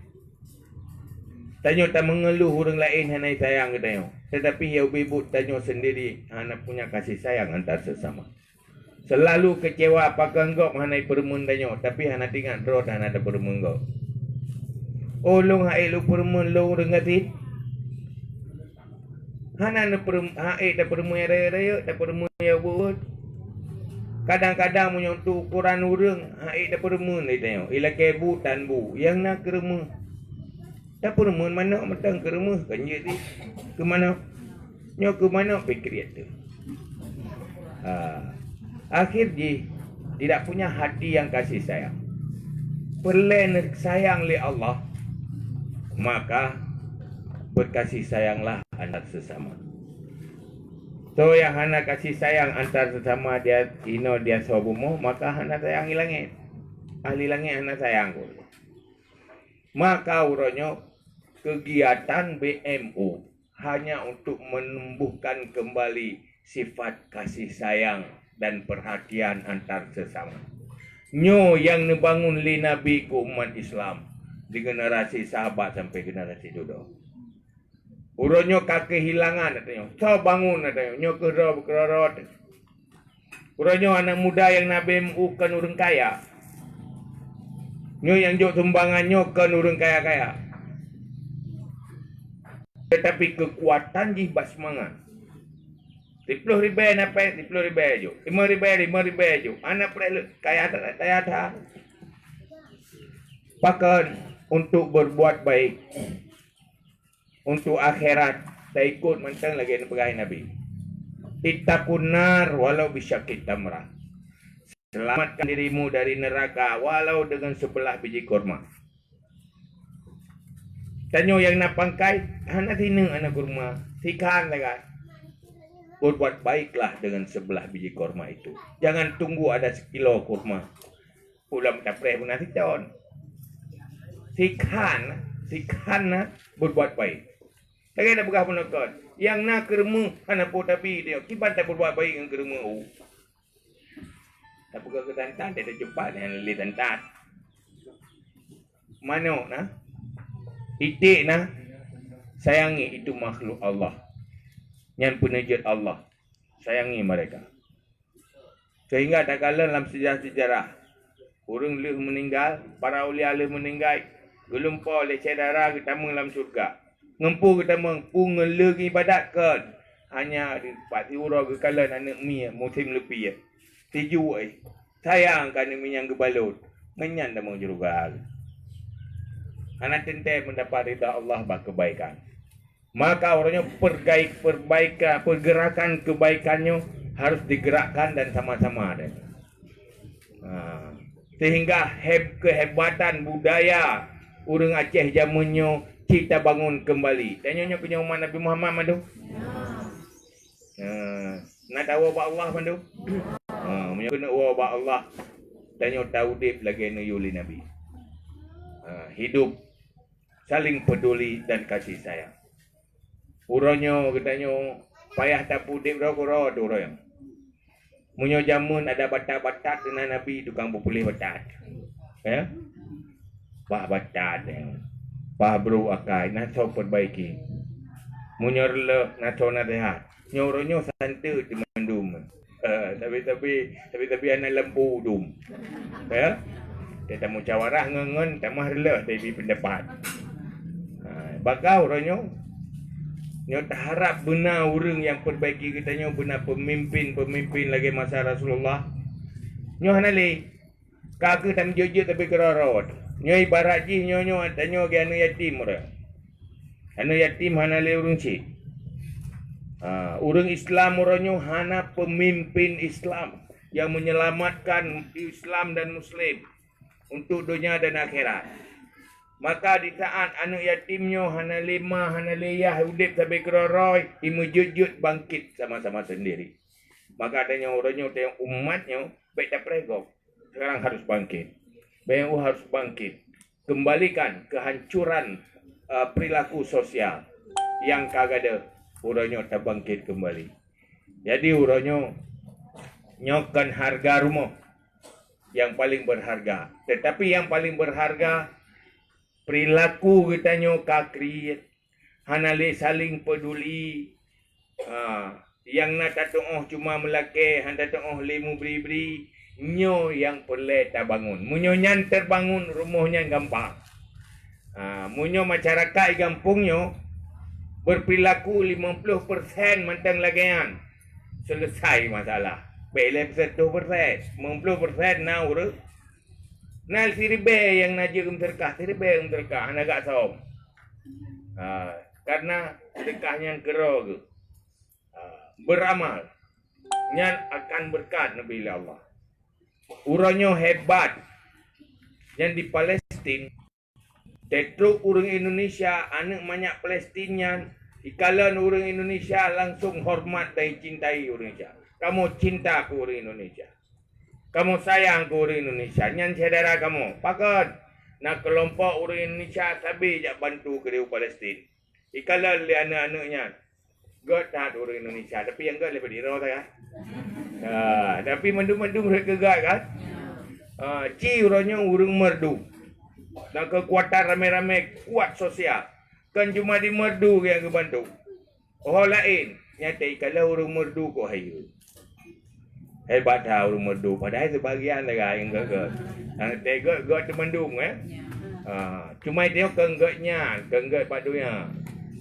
Tanyoe tameungeuluh ureuëng laén hana sayang keu tanyoe, tetapi ya ubit-ubit tanyoe sendiri hana punya kasih sayang antar sesama. Selalu kecewa pakon gob hana peureumeun tanyoe, tapi hana teuingat droe hana tapeureumeun gob. Oh, lôn hana lôn peureumeun lôn ureuëng gasien. Hana neupeureumeun, hana tapeureumeun nyang rayeuk-rayeuk, tapeureumeun nyang buet. Kadang-kadang meunyoe untuk ukuran ureuëng, hana tapeureumeun lé tanyoe. Ilakée bu tan bu, nyang na keureumeun. Tapeureumeun manok mantong keureumeun kan jeuet di keu manok. Nyoe keu manok pih kriet teuh. Ha. Akhir jih tidak punya hati yang kasih sayang. Peureulée neusayang lé Allah, maka Berkasih sayanglah antar sesama. Soe nyang hana kasih sayang antar sesama dia, inoe di asoe bumoe, maka hana sayang di langét. Ahli langét hana sayang pun. Maka uroe nyoe kegiatan B M U hanya untuk menumbuhkan kembali sifat kasih sayang dan perhatian antar sesama. Nyoe nyang neubangun lé Nabi keu umat Islam di generasi sahabat sampai generasi dudoe. Uroe nyoe ka keuhilangan, ata nyoe. Soe bangun, ata nyoe. Nyoe keuh droe beukeurot-rot. Uroe nyoe aneuk muda nyang na B M U kon ureuëng kaya. Nyoe nyang jok sumbangan nyoe kon ureuëng kaya-kaya. Tetapi keukuatan jih bak seumangat. Siploh ribèe na péng, siploh ribèe jok. Limong ribèe, limong ribèe jok. Hana preh lé, kaya that, kaya that. Pakon? Untuk berbuat baik. Untuk akhirat, taikot mantong lagèe neupeugah Nabi. Ittaqun nar walau bisyaqqi tamrah. Selamatkan dirimu dari neraka walau dengan sebelah biji kurma. Tanyoe nyang na pangkai, hana sineuk aneuk kurma, sikhan sagai. Berbuat baiklah dengan sebelah biji kurma itu. Jangan tunggu ada sekilo kurma. Ulôn tapreh beuna sicon. Sikhan, sikhan na berbuat baik. Lagèe na peugah peuneukot, nyang na keureumeung hana po tabi dia, kiban taberbuat baik ngon keureumeung u. Tapeugah keu tantan, dia teucepat nyan lé tantan. Manok na, iték na, sayangi itu makhluk Allah. Nyan peuneujeuet Allah, sayangi mereka. Sehingga takalon lam sejarah-sejarah, ureuëng lheueh meuninggai, para aulia lheueh meuninggai, geulumpo lé syedara geutamong lam syeuruga. Ngon peue geutamong? Peue? Ngon lheueh geuibadat kon. Hanya di pat siuroe geukalon aneuk miet musém leupie. Tiju, eh, sayang keu aneuk miet nyang geubalot. Ngon nyan tamong syeuruga. Hana teuntèe mendapat ridha Allah bak keubaikan. Maka uroe nyoe pergai-, perbaika-, pergerakan kebaikan nyoe harus digerakkan dan sama-sama deh. Ha. Sehingga heb-, kehebatan budaya ureuëng Aceh jameun nyoe cit tabangun keumbali. Tanyoe nyoe keunoe umat Nabi Muhammad mandum? Ha. Na tawoe bak Allah mandum? Ha, meunyoe keuneuk woe bak Allah, tanyoe taudép lagèe neuyue lé Nabi. Ha, hidup saling peduli dan kasih sayang. Uroe nyoe geutanyoe payah tapeudép droe keudroe uroe nyoe. Meunyoe jameun ada batat-batat, na Nabi tukang peupuléh batat. Ya? Paih batat, ya. Paih brôk akai, na soe perbaiki. Meunyoe reuloh, na soe naseuhat. Nyoe uroe nyoe santeut teumandum. Eh, tapi, tapi, tapi, tapi aneuk lampu dum. Ya? Kita musyawarah ngon, ngon tamah reuloh dari pendapat. Ha, baka uroe nyoe, nyoe taharap beuna ureuëng nyang perbaiki geutanyoe, beuna pemimpin-pemimpin lagèe masa Rasulullah. Nyoe hana lé. Ka keuh tameujeuet-jeuet tapi keurot-rot. Nyoe ibarat jih nyoe, nyoe tanyoe geuh aneuk yatim uroe. Aneuk yatim hana lé ureuëng cit. Ha, ureuëng Islam uroe nyoe hana pemimpin Islam yang menyelamatkan Islam dan Muslim untuk donya dan akhirat. Maka di saat aneuk yatim nyoe hana lé ma, hana lé yah, udép sabe keurot-rot, imeujeuet-jeuet bangkit sama-sama sendiri. Maka tanyoe uroe nyoe, tanyoe umat nyoe, bèk tapreh gob. Sekarang harus bangkit. B M U harus bangkit. Kembalikan kehancuran, eh, perilaku sosial nyang ka gadôh, uroe nyoe tabangkit kembali. Jadi uroe nyoe, nyoe kon hareuga rumoh nyang paling berharga. Tetapi nyang paling berharga, perilaku geutanyoe ka kriet, hana lé saling peduli. Ha, nyang na tatuoh cuma meulakèe, hana tatuoh lé meubri-bri. Nyoe nyang peureulèe tabangun. Meunyoe nyan teubangun, rumoh nyan gampang. Ha, meunyoe masyarakat di gampông nyoe berperilaku limong ploh persen mantong lagèe nyan, selesai masalah. Bèk lé seratus persen, limong ploh persen na ureueng. Na siribèe nyang na jeuet meuseudeukah, siribèe meuseudeukah, hana gak sawöm. Ha, karena seudeukah nyan keudroe geuh. Ha, beuramal. Nyan akan beureukat neubri lé Allah. Uroe nyoe hebat. Nyan di Palestin, Teutrok ureuëng Indonesia, aneuëk manyak Palestin nyan, ikalon ureuëng Indonesia langsung hormat dan icintai ureuëng Indonesia. Kamoe cinta keu ureuëng Indonesia. Kamoe sayang keu ureuëng Indonesia. Nyan syedara kamoe. Pakon? Na keulompok ureuëng Indonesia sabe jak bantu keudeh u Palestin. Ikalon lé aneuëk-aneuëk nyan. Gét that ureuëng Indonesia, tapi nyang gét leubeh diro sagai. Ha, tapi mandum-mandum rhot keu gét kan? Ha, ci uroe nyoe ureuëng merdu. Na keukuatan ramé-ramé, kuat sosial. Kon cuma di merdu nyang geubantu. Oh laén, nyata ikalon ureuëng merdu kok hayeue. Hebat that ureuëng merdu, padahai sibagian sagai nyang gét-gét. Nyang teuh gét-gét teumandum, eh. Ha, cuma itu kon gét nyan, kon gét bak donya,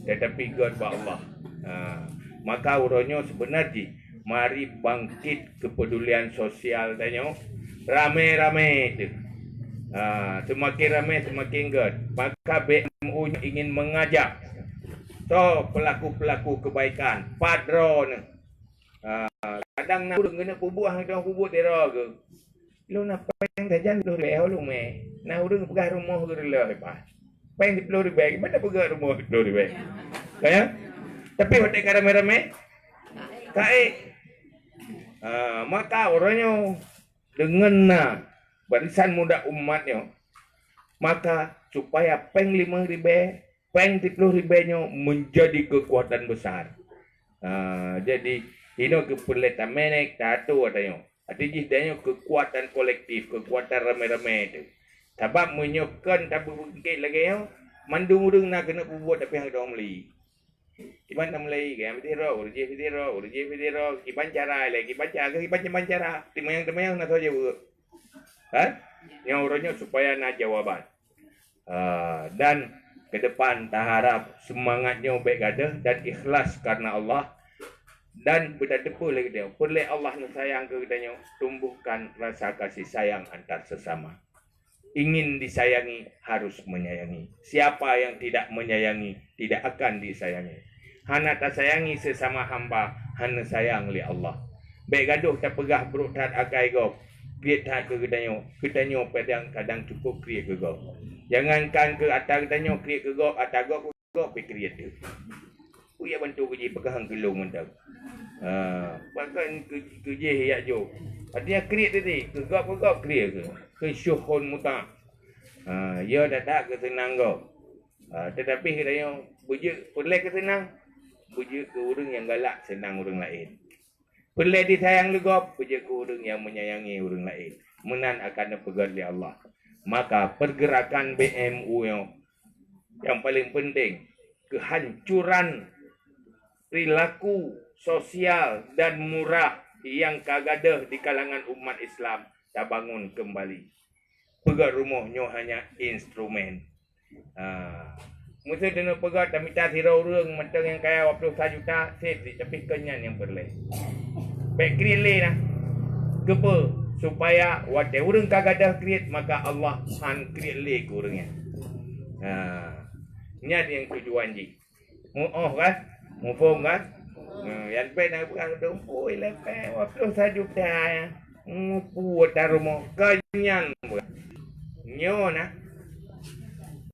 tetapi gét bak Allah. Ha, maka uroe nyoe seubeuna jih mari bangkit keupedulian sosial tanyoe ramé-ramé teuh. Ha, seumaken ramé seumaken gét. Maka B M U ingin mengajak soe pelaku-pelaku kebaikan, pat droeneuh. Ha, kadang na ureuëng keuneuk peubuet hana teuh peubuet tiro geuh. Lôn na péng sajan ploh ribèe ho lôn mè. Na ureuëng peugah rumoh geuh reuloh leupah. Péng siploh ribèe, gimana peugah rumoh siploh ribèe? Ka ya? Tapi watèe ka ramé-ramé, ka ék. Ha, maka uroe nyoe deungon na barisan muda umat nyoe, maka supaya péng limong ribèe, péng siploh ribèe nyoe menjadi kekuatan besar. Ha, jadi, inoe keuh peureulèe tamanage, taatur tanyoe. Até jih tanyoe keukuatan kolektif, keukuatan ramé-ramé teuh. Sabab meunyoe kon tabeungkét lagèe nyoe, mandum ureuëng na keuneuk peubuet tapi hana dong meuli. Kiban na meuli, kiban fitiro, ureuëng jih fitiro, ureuëng jih fitiro, kiban cara lé, kiban cara, kiban, kiban cara. Teumanyong-teumanyong na soe jaweueb. Kan? Nyoe uroe nyoe supaya na jawaban. Ah, dan ke depan taharap semangat nyoe bèk gadôh dan ikhlas karena Allah dan beutateupeue lé geutanyoe. Peureulèe Allah neusayang keu geutanyoe, tumbuhkan rasa kasih sayang antar sesama. Ingin disayangi harus menyayangi. Siapa yang tidak menyayangi tidak akan disayangi. Hana tasayangi sesama hamba, hana sayang lé Allah. Bèk gadôh tapeugah brôk that akai gob, kriet that keu geutanyoe. Geutanyoe kadang-kadang cukup kriet keu gob. Jangankan keu ata geutanyoe kriet keu gob, ata gob, gob pih kriet teuh. Peue jak bantu keu jih peugah keu lôn mantong. Ha, bahkan keu, keu jih jak jok. Artinya kriet teuh, keu gob, keu gob kriet keu. Keu syuhun muta. Ha, ya that-that keu seunang gob. Ha, tetapi geutanyoe beujeuet peureulèe keu seunang, beujeuet keu ureuëng nyang galak seunang ureuëng laén. Peureulèe disayang lé gob, beujeuet keu ureuëng nyang menyayangi ureuëng laén. Meunan akan neupeugét lé Allah. Maka pergerakan B M U nyoe nyang paling penting, kehancuran perilaku sosial dan murah nyang ka gadôh di kalangan umat Islam tabangun keumbali. Peugét rumoh nyoe hanya instrumen. Ha. Meuseu teuneuk peugét tamita sidroe ureuëng mantong nyang kaya dua ploh sa juta, sép cit, tapi kon nyan nyang peureulèe. Bèk kriet lé na. Keupeue? Supaya watèe ureuëng ka gadôh kriet, maka Allah han kriet lé keu ureuëng nyan. Ha. Nyan nyang tujuan jih. Muoh kan? Muphom kan? Ha, nyang pèng na peugah lôn, "Oi, lé pèng dua ploh sa juta nyan. Mupeue ata rumoh." Kon nyan peugah. Nyoe na,